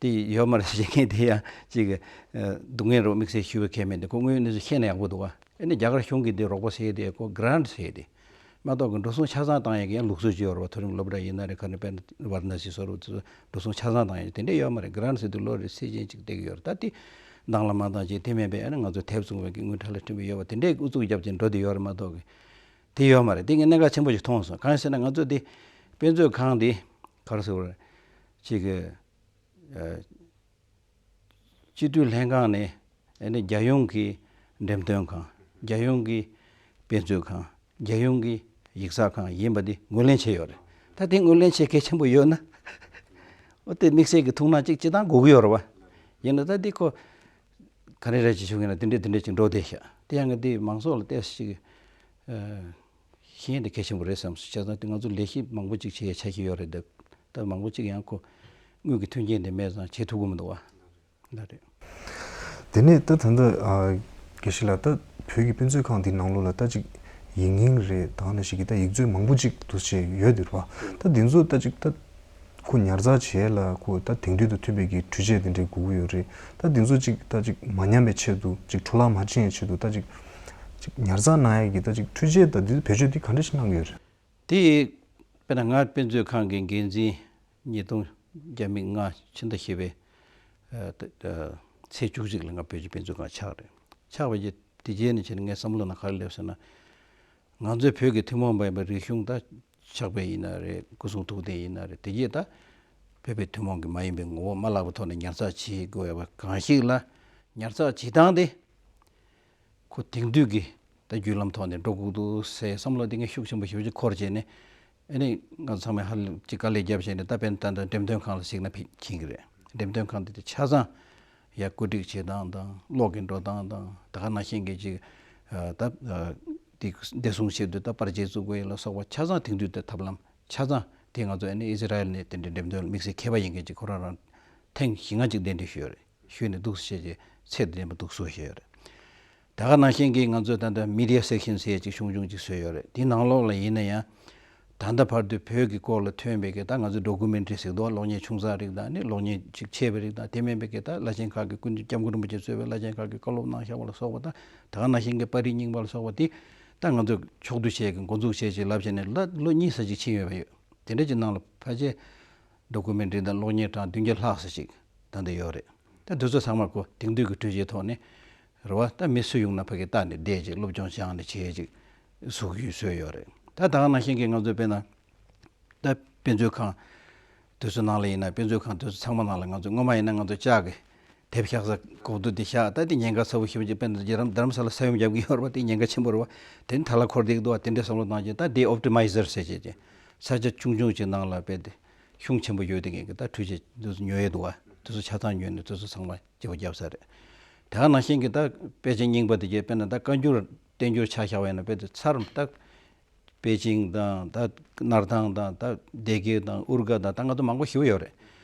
འདི་ཡོད་མ་རེད་ཟེར་མཁན་དེ་ཡང་ཅིག་སྡུག་བསྔལ་རོ་དམིགས་བསལ་ཞུ་བའི་ཁེ་མེད་འདི། ཁོ་དངོས་ཡོད་གནས་ཚུལ་ཤེས་ན་ཡག་པོ་འདུག་བ། ཨ་ནི་རྒྱ་གར་གཞུང་གིས་འདི་རོགས་པ་ཟེར་དེ་ཁོ་གྷ་རན་ཊི་ཟེར་དེ་མ་གཏོགས་ཀྱི་འགྲོ་སོང་ཆ་ཚང་བཏང་ཡག་གི་ཡང་ལུགས་སྲོལ་ཅིག་ཡོད་རེད་བ། མཐོ་རིམ་སློབ་གྲྭ་ཡིན་ན་རེད། ག་ནས་དཔེར་ན་ཝཱ་ར་ཎ་སི་སོགས་རུ་འགྲོ་སོང་ཆ་ཚང་བཏང་ཡག་དེ་འདྲ་ཡོད་མ་རེད། གྷ་རན་ཊི་ཟེར་དུས་ལོ་རེ་ཚད་ཅན་ཅིག་སྟེར་གི་ཡོད་རེད། ད་དེ་འདང་ལ་མ་འདང་བྱས་དེ་མིན་པའི་ཨ་ནི་ང་ཚོ་དེབ་བཙོང་བའི་གི་དངུལ་ཁྲལ་ལ་ཁྲིམས་པ་ཡོད་པ་དེ་འདྲའི་ཨུ་ཚུགས་བརྒྱབ་བྱས་འགྲོ་བསྡད་ཡོད་རེད་མ་གཏོགས་གི་དེ་ཡོད་མ་རེད། དེ་ངས་གནད་འགག་ཆེན་པོ་ཞིག་མཐོང་སོང་། གང་ཡིན་ཟེར་ན་ང་ཚོ་དེ་དཔེ་མཛོད་ཁང་དེ་ག་རེ་ཟེར་དགོས་རེད། ཅིག་གི་ཨ། སྤྱི་འཐུས་ལྷན་ཁང་ནས་ཨ་ནི་རྒྱལ་ཡོངས་ཀྱི་འགྲེམས་སྟོན་ཁང་། རྒྱལ་ཡོངས་ཀྱི་དཔེ་མཛོད་ཁང་། རྒྱལ་ཡོངས་ཀྱི་ཡིག་ཚགས་ཁང་ཡིན་པ་འདི་ངོས་ལེན་བྱས་ཡོད་རེད། ད་དེ་ངོས་ལེན་བྱེད་གལ་ཆེན་པོ་ཡོད་ན། འོ་དེ་དམིགས་བསལ་གྱི་ཐུགས་སྣང་གཅིག་སྤྱིར་བཏང་དགོས་ཀྱི་ཡོད་རེད་བ། ཡིན་ན་ད་འདི་ཁོ་ག་རེ་རེད་ཅེས་ཞུ་གི་ན་དེ་འདྲས་དེ་འདྲས་ཅིག་འགྲོ་བསྡད་ཤག་དེ་ཡང་ང་འདི་མང་ཚོགས་ལ་ཏོག་ཙམ་ཅིག་ཤེས་ཡོན་དེ་གལ་ཆེན་པོ་རེད་བསམ་སོང་། བྱས་ཙང་དེ་ང་ཚོ་ལས་གཞི་མང་པོ་ཅིག་བྱེད་ཡ་ཆ་ཤས་ཡོད་རེད་འདུག་ད་མང་པོ་ཅིག་ཡང་ཁོ་དངུལ་གྱི་མཐུན་རྐྱེན་དེ་མེད་ཙང་བྱེད་ཐུབ་ཀྱི་མི་འདུག་བ། ད་རེད། དེ་ནས་ད་ད་ལྟ་ཨ་དགེ་བཤེས་ལགས། ད་བོད་ཀྱི་དཔེ་མཛོད་ཁང་འདི་ནང་ལོགས་ལ་ད་ཅིག་ཡིག་རྙིང་རེད། ད་ནང་བཞིན་གྱི་ད་ཡིག་མཛོད་མང་པོ་ཅིག་འདུག་བྱས་ཡོད་འདུག་བ། ད་འདི་ཚོ་ད་ཅིག་ད་ཁོ་ཉར་ཚགས་བྱས་ལ་ཁོ་ད་དེང་དུས་དང་མཐུན་པའི་གི་འཕྲུལ་ཆས་དེ་འདྲའི་དགོས་ཀྱི་ཡོད་རེད། ད་འདི་ཚོ་ཅིག་ད་ཅིག་མ་ཉམས་པའི་ཆེད་དུ་ཅིག་འཕྲོ་བརླག་མ་ཕྱིན་པའི་ཆེད་དུ་ད་ཅིག་ཅིག་ཉར་ཚགས་གནང་ཡས་ཀྱི་ད་ཅིག་འཕྲུལ་ཆས་ད་འདི་བེད་སྤྱོད་འདི་ག་འདྲ་ཞིག་གནང་གི་ཡོད་རེད། དེ་ དཔེར་ན་ང་དཔེ་མཛོད་ཁང་གི་འགན་འཛིན་ཉིས་སྟོང་བརྒྱ་མེད་ལྔ་ཕྱི་ཟླ་བཞི་པའི་ཨ་ད་ཨ་ཚེས་བཅུ་གཅིག་ལ་ང་བོད་ཀྱི་དཔེ་མཛོད་ཁང་ཆགས་རེད། ཆགས་པའི་རྗེས་དེ་རྗེས་ནས་བྱས་ནས་ངའི་བསམ་བློ་ནང་ག་རེ་སླེབས་ཟེར་ན། ང་ཚོའི་བོད་ཀྱི་ཐུན་མོང་མ་ཡིན་པའི་རིག་གཞུང་ད་ཕྱག་དཔེ་ཡིན་ན་རེད། སྐུ་གསུང་ཐུགས་རྟེན་ཡིན་ན་རེད། དེ་རྗེས་ད་བོད་པའི་ཐུན་མོང་གི་མ་ཡིན་པའི་ངོ་བོ་མ་བརླག་པའི་ཐོག་ནས་ཉར་ཚགས་བྱེད་དགོས་པ་གང་ཞིག་ལ་ཉར་ཚགས་བྱེད་སྟངས་དེ་ཁོ་དེང་དུས་ཀྱི་ད་བརྒྱུད་ལམ་ཐོག་ནས་འགྲོ་དགོས་འདུག་ཟེར་བསམ་བློ་དེ་ངས་ཤུགས་ཆེན་པོ་ཞེ་པོ་ཅིག་འཁོར་བྱས་ནས། ཨ་ནི་ང་ཚང་མས་ཧ་ལས་ཅིག་དཀའ་ལས་བརྒྱབ་བྱས་ནས་ད་དཔེར་ན་ད་ལྟ་འགྲེམས་སྟོན་ཁང་ལ་གཟིགས་ན་ཕི་མཁྱེན་གྱི་རེད། འགྲེམས་སྟོན་ཁང་དེ་དེ་ཆ་ཚང་ཡ་བཀོད་སྒྲིག་བྱེད་སྟངས་དང་གློག་གི་འགྲོ་སྟངས་དང་ད་ག་ནང་བཞིན་གྱི་ཅིག་ཨ་ད་ཨ་དེ་བདེ་སྲུང་ཆེད་དུ་ད་པར་ཆས་བཙུགས་དགོས་ཡ་ལ་སོགས་པ་ཆ་ཚང་དེང་དུས་དེ་ཐབས་ལམ་ཆ་ཚང་དེ་ང་ཚོ་ཨ་ནི་ཨི་ཟི་རལ་ནས་དེ་འདྲའི་འགྲེམས་སྟོན་དམིགས་བསལ་མཁས་པ་ཡིན་མཁན་ཅིག་ཁོ་རང་རང་ཐེངས་བཞི་ལྔ་ཅིག་གདན་འདྲེན་ཞུས་ཡོད་རེད། ཞུས་ནས་འདུག་སེ་བྱས་རྗེས་ཚད་ལྡན་པ་འདུག་སེ་བཟོས་བཞག་ཡོད་རེད། ད་ག་ནང་བཞིན་གྱི་ང་ཚོས་ད་ལྟ་མི་ཌི་ཡ་སེག་ཤན་ཟེར་ཡ་ཅིག་ཆུང་ཆུང་ཅིག་བཟོས་ཡོད་རེད། དེའི་ནང་ལོགས་ལ་ཡིན་ན་ཡང་ད་ལྟ་བར་དུ་བོད་ཀྱི་སྐོར་ལ་ཐོན་པའི་གི་ད་ང་ཚོ་ཌོ་ཀུ་མེན་ཊ་རི་ཟེར་འདུག་གློག་བརྙན་ཆུང་ཙག་རིགས་དང་ནི་གློག་བརྙན་ཅིག་ཆེ་བའི་རིགས་དང་དེ་མིན་པའི་གི་ད་བླ་ཆེན་ཁག་གི་སྐུ་མདུན་སྐྱབས་མགོན་རིན་པོ་ཆེ་གཙོས་པའི་བླ་ཆེན་ཁག་གི་བཀའ་སློབ་གནང་བཞག་པ་ལ་སོགས་པ་དང་ད་ག་ནང་བཞིན་གྱི་པར་རིས་རྙིང་པ་ལ་སོགས་པ་དེ་ད་ང་ཚོས་ཕྱོགས་བསྡུ་བྱས་ཀྱི་འགོ་འཛུགས་བྱས་ཅིག་ལབ་བྱས་ནས་ལ་ལོ་གཉིས་ཙམ་ཅིག་ཕྱིན་ཡོད་པ་ཡོད། དེ་འདྲ་ཅིག་ནང་ལ་ཕལ་ཆེར་ཌོ་ཀུ་མེན་ཊ་རི་དང་གློག་བརྙན་གྲངས་བདུན་བརྒྱ་ལྷག་ཙམ་ཞིག་ད་ལྟ་ཡོད་རེད། ད་དེ་ཚོ་ཚང་མ་ཁོ་དེང་དུས་ཀྱི་འཕྲུལ་ཆས་ཐོག་ནས་རེད་བ། ད་མི་སུ་ཡོང་ན་ཕ་གི་ལྟ་ནས་བསྡད་ཅིག་སློབ་སྦྱོང་སྦྱངས་ནས་བྱས་ཅིག་གཟུགས་བརྙན་བཟོས་ཡོད་རེད། ད་ད་ག་ནང་བཞིན་གྱི་ང་ཚོ་དཔེར་ན་ད་དཔེ་མཛོད་ཁང་དེ་ཚོ་ནང་ལ་ཡིན་ན་དཔེ་མཛོད་ཁང་དེ་ཚོ་ཚང་མ་ནང་ལ་ང་ཚོ་སྔོན་མ་ཡིན་ན་ང་ཚོ་ལྕགས་ཀྱི་དེབ་བཞག་ས་གོག་རྡོ་དེ་བཞག་ད་དེ་ཉེན་ཁ་ཚ་པོ་ཞེ་པོ་ཅིག་དཔེར་ན་རྡ་རམ་རྡ་རམ་ས་ལ་ས་ཡོམ་རྒྱབ་ཀྱི་ཡོད་རེད་བ། དེ་ཉེན་ཁ་ཆེན་པོ་རེད་བ། དེ་ནི་ཐལ་བ་འཁོར་བསྡད་ཀྱི་འདུག་བ། དེ་འདྲའི་བསམ་བློ་བཏང་རྗེས་ད་དེ་ཨོབ་ཊི་མའི་ཟར་ཟེར་བྱས་ཏེ་ས་ཆ་ཆུང་ཆུང་ཅིག་ནང་ལ་དཔེ་དེ་ཤུགས་ཆེན་པོ་ཡོད་དེ་ངེད་ཀྱི་ད་འཕྲུལ་ཆས་དེ་ཚོ་ཉོ་ཡས་འདུག་བ། དེ་ཚོ་ཆ་ཚང་ཉོས་ནས་དེ་ཚོ་ཚང་མ་བརྗེ་པོ་བརྒྱབ་ས་རེད། དེ་ག་ནང་བཞིན་གྱི་ད་དཔེ་ཆ་རྙིང་པ་དེ་གས་དཔེར་ན་ད་བཀའ་འགྱུར་བསྟན་འགྱུར་ཆ་བཞག་པ་ཡིན་ན་དཔེ་དེ་ཚར་ད་པེ་ཅིང་དང་ད་སྣར་ཐང་དང་ད་སྡེ་དགེ་དང་ཨུར་སྒ་དང་ད་ང་ཚོ་མང་པོ་ཞེ་པོ་ཡོད་རེད།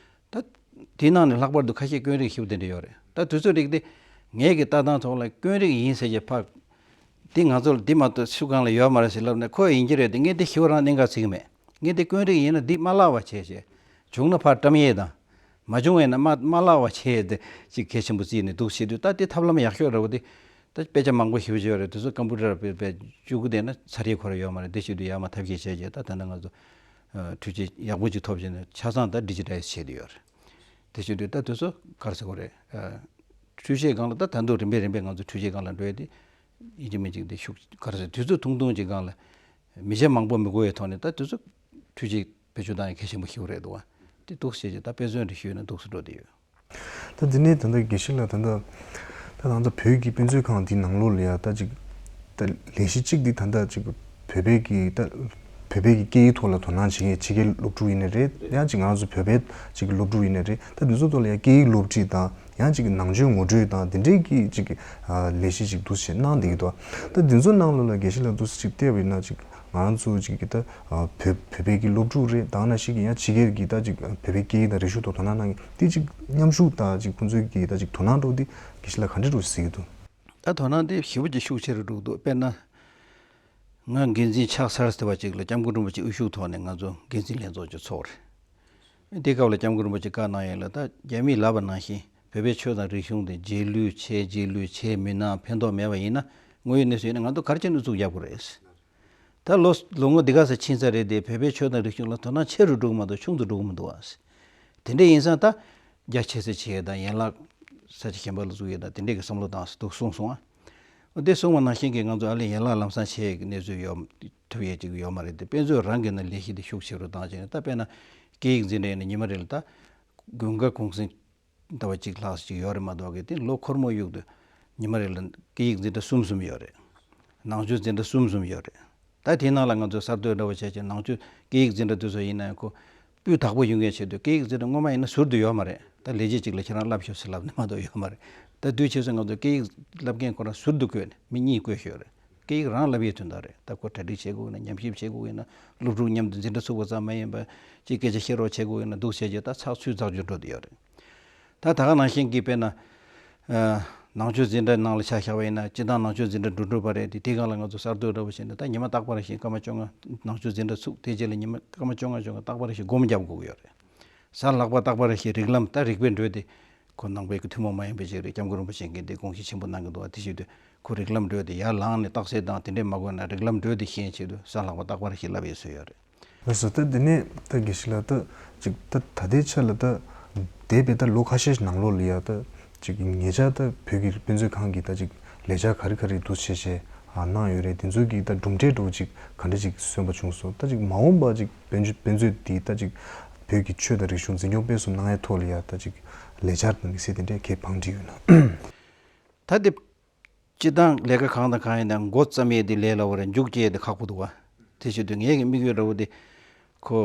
ད་དེའི་ནང་ནས་ལྷག་པར་དུ་ཁ་ཤས་དཀོན་རིགས་ཞེ་པོ་དེ་འདྲ་ཡོད་རེད། ད་དུས་ཚོད་རིགས་དེ་ངས་ཀྱི་ལྟ་སྟངས་ཐོག་ལ་དཀོན་རིགས་ཡིན་ཟེར་གྱི་ཕག་དེ་ང་ཚོ་ལ་འདི་མ་གཏོགས་སུ་གང་ལ་ཡོད་མ་རེད་ཟེར་ལབ་ནས་ཁོ་ཡིན་གྱི་རེད་དེ་ངས་དེ་ཞེ་པོ་རང་གནད་འགག་བརྩི་གི་མེད། ངས་དེ་དཀོན་རིགས་ཡིན་ན་འདི་མ་བརླག་པ་བྱས་བྱས། བྱུང་ན་ཕར་བཀྲམ་ཡས་དང་། མ་བྱུང་བས་ན་མ་མ་བརླག་པ་བྱས་ཏེ་ཅིག་གལ་ཆེན་པོ་བརྩིས་ནས་འདུག་བྱེད་དུས་ད་དེ་ཐབས་ལམ་ཡག་ཤོས་རེད་བ། དེ་ད་དཔེ་ཆ་མང་པོ་ཞེ་པོ་ཅིག་ཡོད་རེད། དེ་ཚོ་ཀམ་པུ་ཊར་དཔེ་དཔེ་བཅུག་གི་བསྡད་ན་ཚར་ཡས་ཁོ་ར་ཡོད་མ་རེད། དེ་བྱེད་དུས་ཡར་མར་ཐབས་ཤེས་བྱས་བྱས་ད་ད་ནི་ང་ཚོ་ཨ་འཕྲུལ་ཆས་ཡག་པོ་ཅིག་ཐོབ་བྱས་ནས་ཆ་ཚང་ད་ཌི་ཇི་ཊའི་ཛི་བྱས་བསྡད་ཡོད་རེད། དེ་བྱེད་དུས་ད་དེ་ཚོ་ག་རེ་ཟེར་དགོས་རེད། ཨ་འཕྲུལ་ཆས་སྒང་ལ་ད་ད་དུང་རིམ་པས་རིམ་པས་ང་ཚོ་འཕྲུལ་ཆས་སྒང་ལ་འགྲོ་ཡས་དེ་ཡིན་གཅིག་མིན་གཅིག་དེ་ཤུགས་ག་རེ་ཟེར་དུས་ཚོད་ཐུང་ཐུང་ཅིག་སྒང་ལ། མི་ཆ་མང་པོ་མི་དགོས་པའི་ཐོག་ནས་ད་དུས་ཚོད་འཕྲུལ་ཆས་བེད་སྤྱོད་བཏང་ཡ་གལ་ཆེན་པོ་ཞིག་རེད་འདུག་བ། དེ་འདུག་སེ་བྱས་ད་དཔེ་མཚོན་རེ་ཞུས་ན་འདུག་སེ་འགྲོ་བསྡད་ཡོད། ད་འདི་ནས་ད་ལྟ་དགེ་བཤེས་ལགས་ད་ལྟ་ད་ད་ལྟ་བོད་ཀྱི་དཔེ་མཛོད་ཁང་འདི་ནང་ལོགས་ལ་ཡ་ད་ཅིག་ད་ལས་གཞི་གཅིག་འདི་ད་ལྟ་ཅིག་བོད་པའི་གི་ད་བོད་པའི་གི་སྐད་ཡིག་ཐོག་ལ་དོ་སྣང་བྱེད་མཁན་ཕྱི་རྒྱལ་སློབ་ཕྲུག་ཡིན་ན་རེད། ཡང་ཅིག་ང་རང་ཚོ་བོད་པའི་ཅིག་སློབ་ཕྲུག་ཡིན་ན་རེད། ད་འདི་ཚོ་ཐོག་ལ་ཡ་སྐད་ཡིག་སློབ་ཁྲིད་དང་། ཡང་ཅིག་ནང་ཆོས་ངོ་སྤྲོད་དང་དེ་འདྲའི་གི་ཅིག་ཨ་ལས་གཞི་ཅིག་འདུག་སེ་གནང་བསྡད་ཀྱི་འདུག་ད་འདི་ཚོ་ནང་ལོགས་ལ་དགེ་བཤེས་ལགས་འདུག་སེ་ཅིག་བལྟས་པ་ཡིན་ན་ཅིག་ང་རང་ཚོ་ཅིག་གི་ད་ཨ་བོད་བོད་པའི་གི་སློབ་ཕྲུག་རེད། ད་ནང་བཞིན་གི་ཡང་ཕྱི་རྒྱལ་གྱི་ད་ཅིག་བོད་པའི་སྐད་ཡིག་དང་རིག་གཞུང་ཐོག་དོ་སྣང་གནང་མཁན་དེ་ཅིག་མཉམ་ཞུགས་དང་ཅིག་ཁོང་ཚོའི་གི་ད་ཅིག་དོ་སྣང་འདྲ་བོ་དེ་དགེ་བཤེས་ལགས་ག་འདྲ་འདྲ་བོ་གཟིགས་ཀྱི་འདུག་ད་དོ་སྣང་དེ་ཞེ་པོ་ཅིག་ཤུགས་ཆེ་རུ་འགྲོ་གི་འདུག་དཔེར་ན། ང་འགན་འཛིན་ཆགས་ཚར་ཟེར་བ་ཅིག་ལ་སྐྱབས་མགོན་རིན་པོ་ཆེ་དབུ་བཞུགས་ཐོག་ནས་ང་ཚོ་འགན་འཛིན་ལྷན་ཚོགས་ཅིག་ཚོགས་རེད། དེ་སྐབས་ལ་སྐྱབས་མགོན་རིན་པོ་ཆེ་བཀའ་གནང་ཡས་ལ་ད་རྒྱ་མིས་ལབ་པ་ནང་བཞིན་བོད་པའི་ཆོས་དང་རིག་གཞུང་དེ་རྗེས་ལུས་བྱས་རྗེས་ལུས་བྱས་མུན་ནག་ཕན་ཐོགས་མེད་པ་ཡིན་ན་དངོས་ཡོད་གནས་ཚུལ་ཡིན་ན་ང་ཚོ་ག་རེ་བྱས་ནས་ཨུ་ཚུགས་རྒྱག་དགོས་རེད། ད་ལོ་ལོ་ངོ་འདི་ག་ས་ཕྱིན་ཚར་རེད་དེ་བོད་པའི་ཆོས་དང་རིག་གཞུང་ལ་དོ་སྣང་ཆེ་རུ་འགྲོ་གི་མ་གཏོགས་ཆུང་དུ་འགྲོ་གི་མི་འདུག་ཨ། དེ་འདྲ་ཡིན་ཙང་ད་རྒྱ་ཆེ་ས་བྱེད་ཡས་དང་ཡན་ལག་ས་ཆ་གཞན་པ་ལ་བཙུགས་ཡས་དང་དེ་འདྲས་ཀྱི་བསམ་བློ་བཏང་ས་འདུག་གསུངས་སོང་ཨ། འོ་དེ་གསུངས་པ་ནང་བཞིན་གྱི་ང་ཚོ་ཨ་ལས་ཡན་ལག་ལམ་སང་བྱེད་ཡས་ཀྱི་གནས་ཚུལ་ཡོད་ཐུབ་ཡས་ཅིག་ཡོད་མ་རེད་དེ་དཔེ་མཛོད་རང་གི་ནང་ལས་གཞི་དེ་ཤུགས་ཆེ་རུ་བཏང་བྱས་ནས་ད་དཔེར་ན་སྐད་ཡིག་འཛིན་གྲྭ་ཡིན་ན་ཉི་མ་རེ་ལ་ད་དགུན་ཁ་གུང་གསེང་ཟླ་བ་གཅིག་ལྷག་ཙམ་ཅིག་ཡོད་རེད་མ་གཏོགས་གི་དེ་ལོ་འཁོར་མོ་དབྱུག་ཏུ་ཉི་མ་རེ་ལ་སྐད་ཡིག་འཛིན་གྲྭ་གསུམ་གསུམ་ཡོད་རེད། ནང་ཆོས་འཛིན་གྲྭ་གསུམ་གསུམ་ཡོད་རེད། ད་དེའི་ནང་ལ་ང་ཚོས་གསར་གཏོད་འདྲ་བོ་བྱས་བྱས་ནང་ཆོས་སྐད་ཡིག་འཛིན་གྲྭ་དེ་ཚོ་ཡིན་ན་ཡང་ཁོ་སྤུས་དག་པོ་ཡོང་མཁན་ཆེད་དུ་སྐད་ཡིག་འཛིན་གྲྭ་སྔོན་མ་ཡིན་ན་ཟུར་དུ་ཡོད་མ་རེད། ད་ལས་བྱེད་ཅིག་ལ་ཁྱེད་རང་བསླབ་ཤོག་ཟེར་ལབ་ནས་མ་གཏོགས་ཡོད་མ་རེད། ད་དུས་ཕྱིས་སུ་ང་ཚོ་སྐད་ཡིག་བསླབ་མཁན་ཁོ་རང་ཟུར་དུ་བསྐོས་ནས་མི་གཉིས་བསྐོས་ཤོག་རེད། སྐད་ཡིག་རང་བསླབ་ཡས་དོན་དག་རེད། ད་ཁོ་གྲ་སྒྲིག་བྱེད་དགོས་ན་ཉམས་ཞིབ་བྱེད་དགོས་ཡིན་ན་སློབ་ཕྲུག་མཉམ་དུ་འཛིན་གྲྭ་ཚུགས་པ་ཙམ་མ་ཡིན་པ་ཅིག་སྐད་ཆ་བཤད་རོགས་བྱེད་དགོས་ཡིན་ན་འདུག་བྱས་རྗེས་ད་ཚགས་ཚུད་ཚགས་ཚུད་འགྲོ་བསྡད་ཡོད་རེད། ད་ད་ག་ནང་བཞིན་གྱི་དཔེར་ན། ཨ་ནང་ཆོས་འཛིན་གྲྭ་ནང་ལ་ཆ་བཞག་པ་ཡིན་ན་སྤྱིར་བཏང་ནང་ཆོས་འཛིན་གྲྭ་འགྲོ་འགྲོ་བ་རེད་དེ་དེའི་སྒང་ལ་ང་ཚོ་གསར་གཏོད་འདྲ་བོ་བྱས་ནས་ད་ཉི་མ་རྟག་པ་རེ་བཞིན་སྐར་མ་བཅོ་ལྔ་ནང་ཆོས་འཛིན་གྲྭ་ཚུགས་དེ་རྗེས་ལ་ཉི་མ་སྐར་མ་བཅོ་ལྔ་བཅོ་ལྔ་རྟག་པ་རེ་བཞིན་སྒོམ་རྒྱབ་དགོས་ཀྱི་ཡོད་རེད། གཟའ་ལྷག་པ་རྟག་པ་རེ་བཞིན་རིགས་ལམ་ད་རིག་པའི་འགྲོས་དེ་ཁོ་ནང་པའི་གི་ཐུན་མོང་མ་ཡིན་པའི་ཅིག་རེད། སྐྱབས་མགོན་རིན་པོ་ཆེ་གིས་དེ་དགོངས་གཞི་ཆེན་པོ་གནང་གི་འདུག་བ། དེ་བཞིན་དུ་ཁོ་རིགས་ལམ་འགྲོས་དེ་ཡར་ལངས་ནས་རྟགས་གསལ་དང་དེ་འདྲས་མ་དགོས་ན་རིགས་ལམ་འགྲོས་དེ་ཤེས་ཆེད་དུ་གཟའ་ལྷག་པ་རྟག་པ་རེ་བཞིན་བསླབ་ཡས་བཟོས་ཡོད་རེད། ལགས་སོ། ད་འདི་ནས་ད་དགེ་བཤེས་ལགས་ད་ཅིག་ད་ད་ལྟའི་ཆ་ལ་ད་འདས་པའི་ད་ལོ་ཁ་ཤས་ནང་ལོགས་ལ་ཡ་ད་ཅིག་ཉེ་ཆར་ད་བོད་ཀྱི་དཔེ་མཛོད་ཁང་གིས་ད་ཅིག་ལས་འཆར་ག་རེ་ག་རེ་འདུག་བྱས་བྱས་ཨ་གནང་ཡོད་རེད། དེ་ཚོ་གི་ད་གྲུབ་འབྲས་འདྲ་བོ་ཅིག་ག་འདྲ་ཅིག་སོན་པ་བྱུང་སོང་། ད་ཅིག་མ་འོངས་པ་ཅིག་དཔེ་མཛོད་དཔེ་མཛོད་འདིས་ད་ཅིག་བོད་ཀྱི་ཆོས་དང་རིག་གཞུང་འཛིན་སྐྱོང་སྤེལ་གསུམ་གནང་ཡའི་ཐོག་ལ་ཡ་ད་ཅིག་ལས་འཆར་དང་དམིགས་བསལ་དེ་འདྲའི་གས་བང་བསྒྲིགས་ཡོད་ན། ད་དེ་སྤྱི་བཏང་ལས་ཀ་གང་དང་གང་ཡིན་ན་འགོ་བརྩམས་ཡས་དེ་ལས་སླ་བོ་རེད། མཇུག་སྐྱེལ་ཡས་དེ་ཁག་པོ་འདུག་བ། དེ་བྱེད་དུས་ངའི་གི་དམིགས་ཡུལ་འདྲ་བོ་དེ་ཁོ་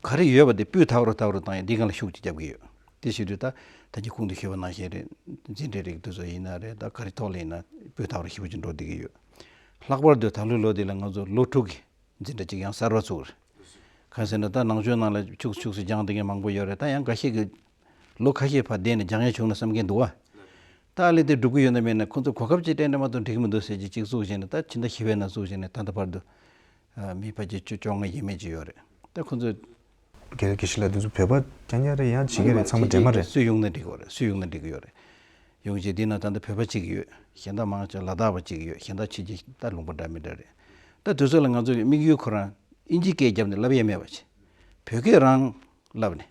ག་རེ་ཡོད་པ་དེ་སྤུས་དག་རུ་དག་རུ་བཏང་ཡས་འདི་སྒང་ལ་ཤུགས་ཅིག་རྒྱབ་ཀྱི་ཡོད། དེ་བྱེད་དུས་ད་ད་ཅི་གོང་དུ་ཞུས་པ་ནང་བཞིན་རེད། འཛིན་གྲྭའི་རིགས་དེ་ཚོ་ཡིན་ན་རེད། ད་ག་རེ་ཐོག་ལ་ཡིན་ན་སྤུས་དག་རུ་ཞེ་པོ་ཅིག་འགྲོ་བསྡད་ཀྱི་ཡོད། ལྷག་པར་དུ་ད་ལོའི་ལོ་འདི་ལ་ང་ཚོ་ལོ་དྲུག་གི་འཛིན་གྲྭ་གཅིག་ཡང་གསར་པ་བཙུགས་རེད། གང་ཟེར་ན་ད་ནང་ཆོས་ནང་ལ་ཆུགས་ཆུགས་སུ་སྦྱངས་བསྡད་མཁན་མང་པོ་ཡོད་རེད། ད་ཡང་འགའ་ཤས་ཀྱིས་ལོ་ཁ་ཤས་ཕར་བསྡད་ནས་སྦྱང་ཡས་བྱུང་ན་བསམ་མཁན་འདུག་བ། ད་ཨ་ལེ་དེ་སྒྲུབ་ཀྱི་ཡོད་ན་མེད་ན་ཁོང་ཚོ་གོ་སྐབས་ཅིག་སྤྲད་ན་མ་གཏོགས་འགྲིག་གི་མི་འདུག་ཟེར་གྱི་གཅིག་བཙུགས་བྱས་ནས། ད་ཕྱི་ཟླ་བཞི་པའི་ནང་བཙུགས་བྱས་ནས་ད་ལྟ་བར་དུ་ཨ་མི་ཕལ་ཆེར་བཅུ་བཅོ་ལྔ་ཡས་མས་ཅིག་ཡོད་རེད། ད་ཁོང་ཚོ་དགེ་དགེ་བཤེས་ལགས་འདི་ཚོ་བོད་པ་རྐྱང་རྐྱང་རེད། ཡང་ཕྱི་རྒྱལ་རེད། ཚང་མ་འདྲེས་མ་རེད། སུས་ཡོང་ན་འགྲིག་གི་རེད། སུས་ཡོང་ན་འགྲིག་གི་ཡོད་རེད། ཡོང་རྗེས་འདི་ན་ད་ལྟ་བོད་པ་གཅིག་ཡོད། གཞན་དག་མང་ཆེ་ལ་དྭགས་པ་གཅིག་ཡོད། གཞན་དག་ཕྱི་རྒྱལ་ད་ལུང་པ་འདྲ་མི་འདྲ་རེད། ད་དུས་ཚོད་ལ་ང་ཚོ་གི་དམིགས་ཡུལ་ཁོ་རང་ཨིན་ཇི་སྐད་བརྒྱབ་ནས་བསླབ་ཡས་མེད་པ་བྱས། བོད་སྐད་རང་བསླབ་ནས།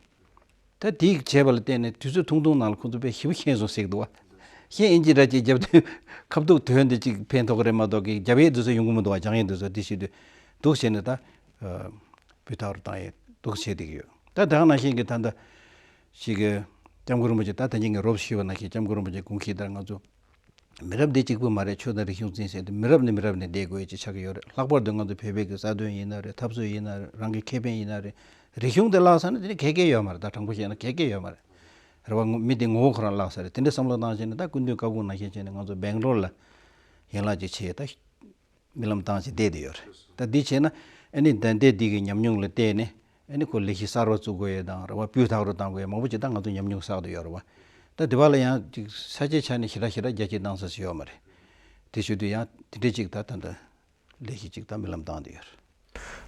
ད་དེ་བྱས་པ་ལ་བརྟེན་ནས་དུས་ཚོད་ཐུང་ཐུང་ནང་ལ་ཁོང་ཚོ་དཔེ་ཞེ་པོ་ཤེས་སོང་ཟེར་གི་འདུག་བ། གཞན་ཨིན་ཇི་འདྲ་ཅིག་བརྒྱབ་དུས་ཁ་ཐུག་དོན་དེ་ཅིག་ཕན་ཐོགས་ཀྱི་རེད་མ་གཏོགས་ཀྱི་རྒྱབ་ཡས་དུས་ཚོད་ཡོང་གི་མི་འདུག་བ། སྦྱང་ཡས་དུས་ཚོད་དེ་བྱེད་དུས་འདུག་བྱས་ནས་ད་སྤུས་དག་རུ་བཏང་ཡས་འདུག་བྱས་བསྡད་ཀྱི་ཡོད། ད་ད་ག་ནང་བཞིན་གྱི་ད་ལྟ་ཞིག་གི་སྐྱབས་མགོན་རིན་པོ་ཆེ་ད་ད་ཉིན་གྱི་རོབ་ཞུས་པ་ནང་བཞིན་སྐྱབས་མགོན་རིན་པོ་ཆེ་དགོངས་གཞི་ལྟར་ང་ཚོ་མི་རབས་འདི་གཅིག་པུ་མ་རེད། ཆོས་དང་རིག་གཞུང་འཛིན་ཟེར་དེ་མི་རབས་ནས་མི་རབས་ནས་བསྡད་དགོས་ཀྱི་ཆགས་ཀྱི་ཡོད་རེད། ལྷག་པར་དུ་ང་ཚོ་བོད་པའི་གི་རྩ་དོན་ཡིན་ན་རེད། འཐབ་རྩོད་ཡིན་ན་རེད། རང་གི་ཁེ་ཕན་ཡིན་ན་རེད། རིག་གཞུང་དེ་བརླགས་ཚར་ན་དེ་ནི་ག་གེ་ཡོད་མ་རེད། ད་དྲང་པོ་བཤད་ན་ག་གེ་ཡོད་མ་རེད། རེད་བ། ངོ་མི་དེ་ངོ་བོ་ཁོ་རང་བརླགས་ཚར་རེད། དེ་འདྲའི་བསམ་བློ་བཏང་བྱས་ནས་ད་སྐུ་མདུན་བཀའ་དགོངས་ནང་བཞིན་བྱས་ནས་ང་ཚོ་སྦེང་ལོར་ལ་ཡན་ལག་ཅིག་བྱས། ད་རྨི་ལམ་བཏང་བྱས་བསྡད་དེ་ཡོད་རེད། ད་འདི་བྱས་ན་ཨ་ནི་ད་ལྟའི་འདི་གི་ཉམས་མྱོང་ལ་བལྟས་ནས་ཨ་ནི་ཁོ་ལས་གཞི་གསར་བ་བཙུགས་དགོས་ཡས་དང་། རེད་བ། སྤུས་དག་རུ་གཏང་དགོས་ཡས་མང་པོ་ཅིག་ད་ང་ཚོ་ཉམས་མྱོང་བསགས་བསྡད་ཡོད་རེད་བ། ད་འདི་བ་ལ་ཡང་ཅིག་ས་ཆའི་ཆ་ནས་ཞེ་དྲག་ཞེ་དྲག་རྒྱ་སྐྱེད་བཏང་ས་ཞིག་ཡོད་མ་རེད། དེ་བྱེད་དུས་ཡང་དེ་འདྲས་ཅིག་ད་ད་ལྟ་ལས་གཞི་ཅིག་ད་རྨི་ལམ་བཏང་བསྡད་ཡོད་རེད།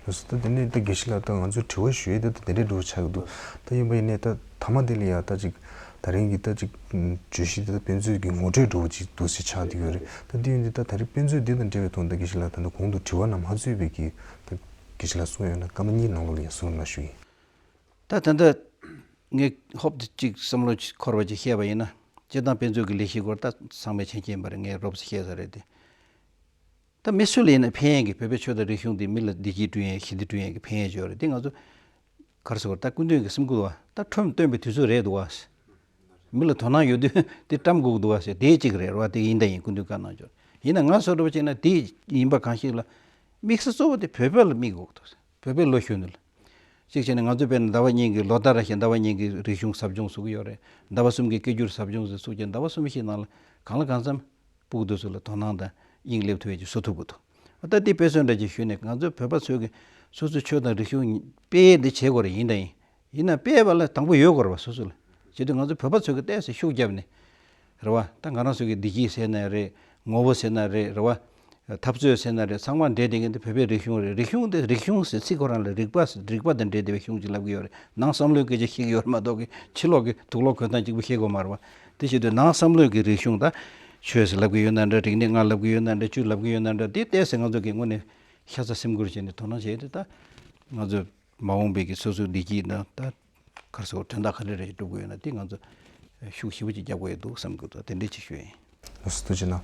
ལགས་སོ། ད་དེ་ནས་ད་དགེ་བཤེས་ལགས་ད་ང་ཚོས་དྲི་བ་ཞུ་ཡས་ད་ད་དེ་འདྲས་འདྲ་བོ་ཆགས་ཀྱི་འདུག་ད་ཡིན་པ་ཡིན་ནའི་ད་མཐའ་མ་དེ་ལ་ཡ་ད་ཅིག་ད་རིང་གི་ད་ཅིག་བརྗོད་གཞི་དེ་ད་དཔེ་མཛོད་ཀྱི་ངོ་སྤྲོད་འདྲ་བོ་ཅིག་འདུག་སེ་ཆགས་བསྡད་ཡོད་རེད། ད་དེ་ཡིན་དུས་ད་ད་རིང་དཔེ་མཛོད་འདི་དང་འབྲེལ་བའི་ཐོག་ད་དགེ་བཤེས་ལགས་ད་ད་གོང་དུ་དྲི་བ་རྣམས་མ་ཚུད་པའི་གི་ད་དགེ་བཤེས་ལགས་གསུང་ཡོད་ན་སྐར་མ་གཉིས་ནང་ལོགས་ལ་ཡ་གསུང་རོགས་གནང་ཞུ་ཡིན། ད་ད་ལྟ་ངས་ཧོབ་ཏེ་ཅིག་བསམ་བློ་ཅིག་འཁོར་བ་ཅིག་བཤད་པ་ཡིན་ན། སྤྱིར་བཏང་དཔེ་མཛོད་ཀྱི་ལས་གཞི་སྐོར་ད་ཚང་མས་མཁྱེན་མཁྱེན་པ་རེད། ངས་རོབ་ཙམ་བཤད་ས་རེད་དེ། ད་མི་སུ་ལ་ཡིན་ན་ཕན་ཡས་ཀྱི་བོད་པའི་ཆོས་དང་རིག་གཞུང་འདི་མི་ལ་བདེ་སྐྱིད་བསྐྲུན་ཡས་ཞི་བདེ་བསྐྲུན་ཡས་ཀྱི་ཕན་ཡས་ཅིག་ཡོད་རེད། དེ་ང་ཚོ་ག་རེ་ཟེར་དགོས་རེད། ད་སྐུ་མདུན་གྱི་སེམས་ཁུར་བ་ད་ཁྲོམ་སྟོན་པའི་དུས་ཚོད་རེད་འདུག་བ། མི་ལ་དོ་སྣང་ཡོད་དུས་དེ་བཀྲམ་དགོས་ཀྱི་འདུག་བ་ཟེར་དེ་གཅིག་རེད་བ། དེ་ཡིན་ད་ཡིན་སྐུ་མདུན་བཀའ་གནང་ཆོག་ཡིན་ན་ང་ཚོ་འདྲ་བོ་བྱས་ན་དེ་ཡིན་པ་གང་ཞིག་ལ་དམིགས་ས་གཙོ་བོ་དེ་བོད་པ་ལ་དམིགས་དགོས་ཀྱི་འདུག་བོད་པའི་ལོ་གཞོན་ནུ་ལ། གཅིག་བྱས་ན་ང་ཚོ་དཔེར་ན་ཟླ་བ་གཉིས་ཀྱི་ལོ་ལྟར་བཞིན་ཟླ་བ་གཉིས་ཀྱི་རིག་གཞུང་ཟབ་སྦྱོང་ཟེར་གྱི་ཡོད་རེད། ཟླ་བ་གསུམ་གྱི་སྐད་སྒྱུར་ཟབ་སྦྱོང་ཟེར་ཚུགས་ཀྱང་ཟླ་བ་གསུམ་བཞི་ནང་ལ་གང་ལ་གང་འཚམ་སྤུ་གུ་དེ་ཚོ་ལ་དོ་སྣང་དང་དབྱིངས་སླེབས་ཐུབ་ཡས་ཅིག་བཟོ་ཐུབ་དགོས་འདུག་ད་ལྟའི་དཔེ་མཚོན་འདྲ་ཅིག་ཞུས་ནས་ང་ཚོ་བོད་པ་ཚོས་ཀྱི་སོ་སོའི་ཆོས་དང་རིག་གཞུང་སྤེལ་ཡས་འདི་བྱེད་དགོས་རེད། ཡིན་དང་ཡིན། ཡིན་ན་སྤེལ་བ་ལ་དང་པོ་ཡོད་དགོས་རེད་བ། སོ་སོ་ལ། བྱེད་དུས་ང་ཚོ་བོད་པ་ཚོས་ཀྱི་ཏོག་ཙམ་ཤུགས་བརྒྱབ་ནས། རེད་བ། ད་ང་རང་ཚོ་གི་བདེ་སྐྱིད་ཟེར་ན་རེད། ངོ་བོ་ཟེར་ན་རེད། རེད་བ། འཐབ་རྩོད་ཟེར་ན་རེད། ཚང་མ་འདྲེས་བསྡད་མཁན་དེ་བོད་པའི་རིག་གཞུང་རེད། རིག་གཞུང་དེ་རིག་གཞུང་ཟེར་ཚིག་ཁོ་རང་ལ་རིག་པ་ཟེར་རིག་པ་དང་འབྲེལ་བསྡད་པའི་གཞུང་ཅིག་ལབ་ཀྱི་ཡོད་རེད། ནང་བསམ་བློའི་སྐད་ཆ་བཤད་ཀྱི་ཡོད་རེད་མ་གཏོགས་ཀྱི་ཕྱི་ལོགས་ཀྱི་དུག་ལོག་གོས་ཐང་གཅིག་པུ་བཤད་དགོས་མ་རེད་བ། དེ་བྱེད་དུས་ནང་བསམ་བློའི་གི་རིག་གཞུང་ད་ཆོས་ཟེར་ལབ་ཀྱི་ཡོད་ན་འདྲ། རིག་གནས་ལྔ་ལབ་ཀྱི་ཡོད་ན་འདྲ། བཅུ་ལབ་ཀྱི་ཡོད་ན་འདྲ། དེ་ཏོག་ཙམ་ང་ཚོ་གི་དངོས་གནས་ཤ་ཚ་སེམས་ཁུར་བྱས་ནས་དོ་སྣང་བྱས་ཏེ་ད་ང་ཚོ་མ་འོངས་པའི་གི་སོ་སོའི་བདེ་སྐྱིད་དང་ད་ག་རེ་ཟེར་དགོས། དོན་དག་ག་རེ་རེ་སྒྲུབ་དགོས་ཡོད་ན་དེ་ང་ཚོ་ཤུགས་ཞེ་པོ་ཅིག་རྒྱག་དགོས་ཡོད་འདུག་བསམ་གྱི་འདུག་དེ་འདྲས་ཅིག་ཞུ་ཡ་ཡིན། ལགས་སོ། ཐུགས་རྗེ་གནང་།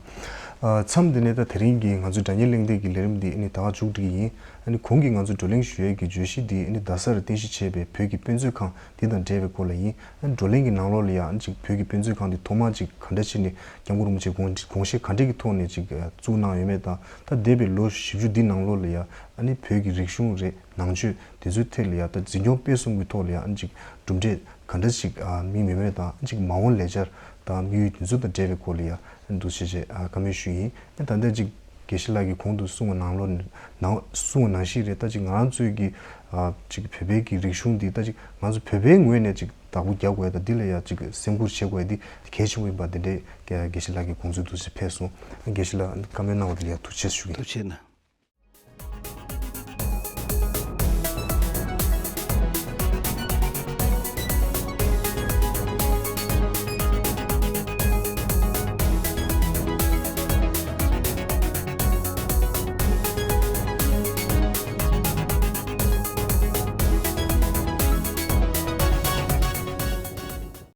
ཨ། མཚམས་འདི་ནས་ད་དེ་རིང་གི་ང་ཚོའི་སྒྲ་སྙན་གླེང་སྟེགས་ཀྱི་ལས་རིམ་འདི་ཨ་ནི་ད་ག་མཇུག་སྒྲིལ་གྱི་ཡིན། ཨ་ནི་གོང་གི་ང་ཚོ་བགྲོ་གླེང་ཞུ་ཡས་ཀྱི་བརྗོད་གཞི་འདི་ཨ་ནི་རྡ་སར་རྟེན་གཞི་བྱས་པའི་བོད་ཀྱི་དཔེ་མཛོད་ཁང་འདི་དང་འབྲེལ་བའི་སྐོར་ལ་ཡིན། ཨ་ནི་བགྲོ་གླེང་གི་ནང་ལོགས་ལ་ཡང་ཨ་ནི་ཅིག་བོད་ཀྱི་དཔེ་མཛོད་ཁང་འདི་ཐོག་མར་ཅིག་ག་འདྲ་བྱས་ནས་སྐྱབས་མགོན་རིན་པོ་ཆེ་དགོངས་དགོངས་བཞེད་ག་འདྲ་གི་ཐོག་ནས་ཅིག་བཙུགས་གནང་ཡོད་མེད་དང་། ད་འདས་པའི་ལོ་བཞི་བཅུ་འདི་ནང་ལོགས་ལ་ཡང་ཨ་ནི་བོད་ཀྱི་རིག་གཞུང་རེད། ནང་ཆོས་དེ་ཚོའི་ཐད་ལ་ཡང་ད་འཛིན་སྐྱོང་སྤེལ་གསུམ་གྱི་ཐོག་ལ་ཡང་ཅིག་གྲུབ་འབྲས་ག་འདྲ་ཞིག་ཨ་དམིགས་ཡོད་མེད་དང་། ཅིག་མ་འོངས་ལས་འཆར་དང་དམིགས་ཡུལ་དེ་ཚོ་དང་འབྲེལ་བའི་སྐོར་ལ་ཡང་འདུག་བྱས་བྱས་ཨ་བཀའ་མོལ་ཞུ་ཡིན། ད་ལྟ་ཅིག་དགེ་བཤེས་ལགས་ཀྱིས་གོང་དུ་གསུངས་པ་ནང་ལོགས་ནང་གསུངས་པ་ནང་བཞིན་རེད། ད་ཅིག་ང་རང་ཚོའི་གི་ཨ་ཅིག་བོད་པའི་གི་རིག་གཞུང་འདི་ད་ཅིག་ང་ཚོ་བོད་པའི་ངོས་ནས་ཅིག་བདག་པོ་རྒྱག་དགོས་ཡ་དང་འདི་ལ་ཡང་ཅིག་སེམས་ཁུར་བྱེད་དགོས་ཡ་འདི་གལ་ཆེན་པོ་ཡིན་པ་འདི་འདྲའི་དགེ་བཤེས་ལགས་ཀྱི་དགོངས་ཚུལ་འདུག་ཟེར་ཕེབས་སོང་། དགེ་བཤེས་ལགས་བཀའ་མོལ་གནང་བ་དེ་ལ་ཡང་ཐུགས་རྗེ་ཆེ་ཞུ་གི་ཡིན། ཐུགས་རྗེ་གནང་།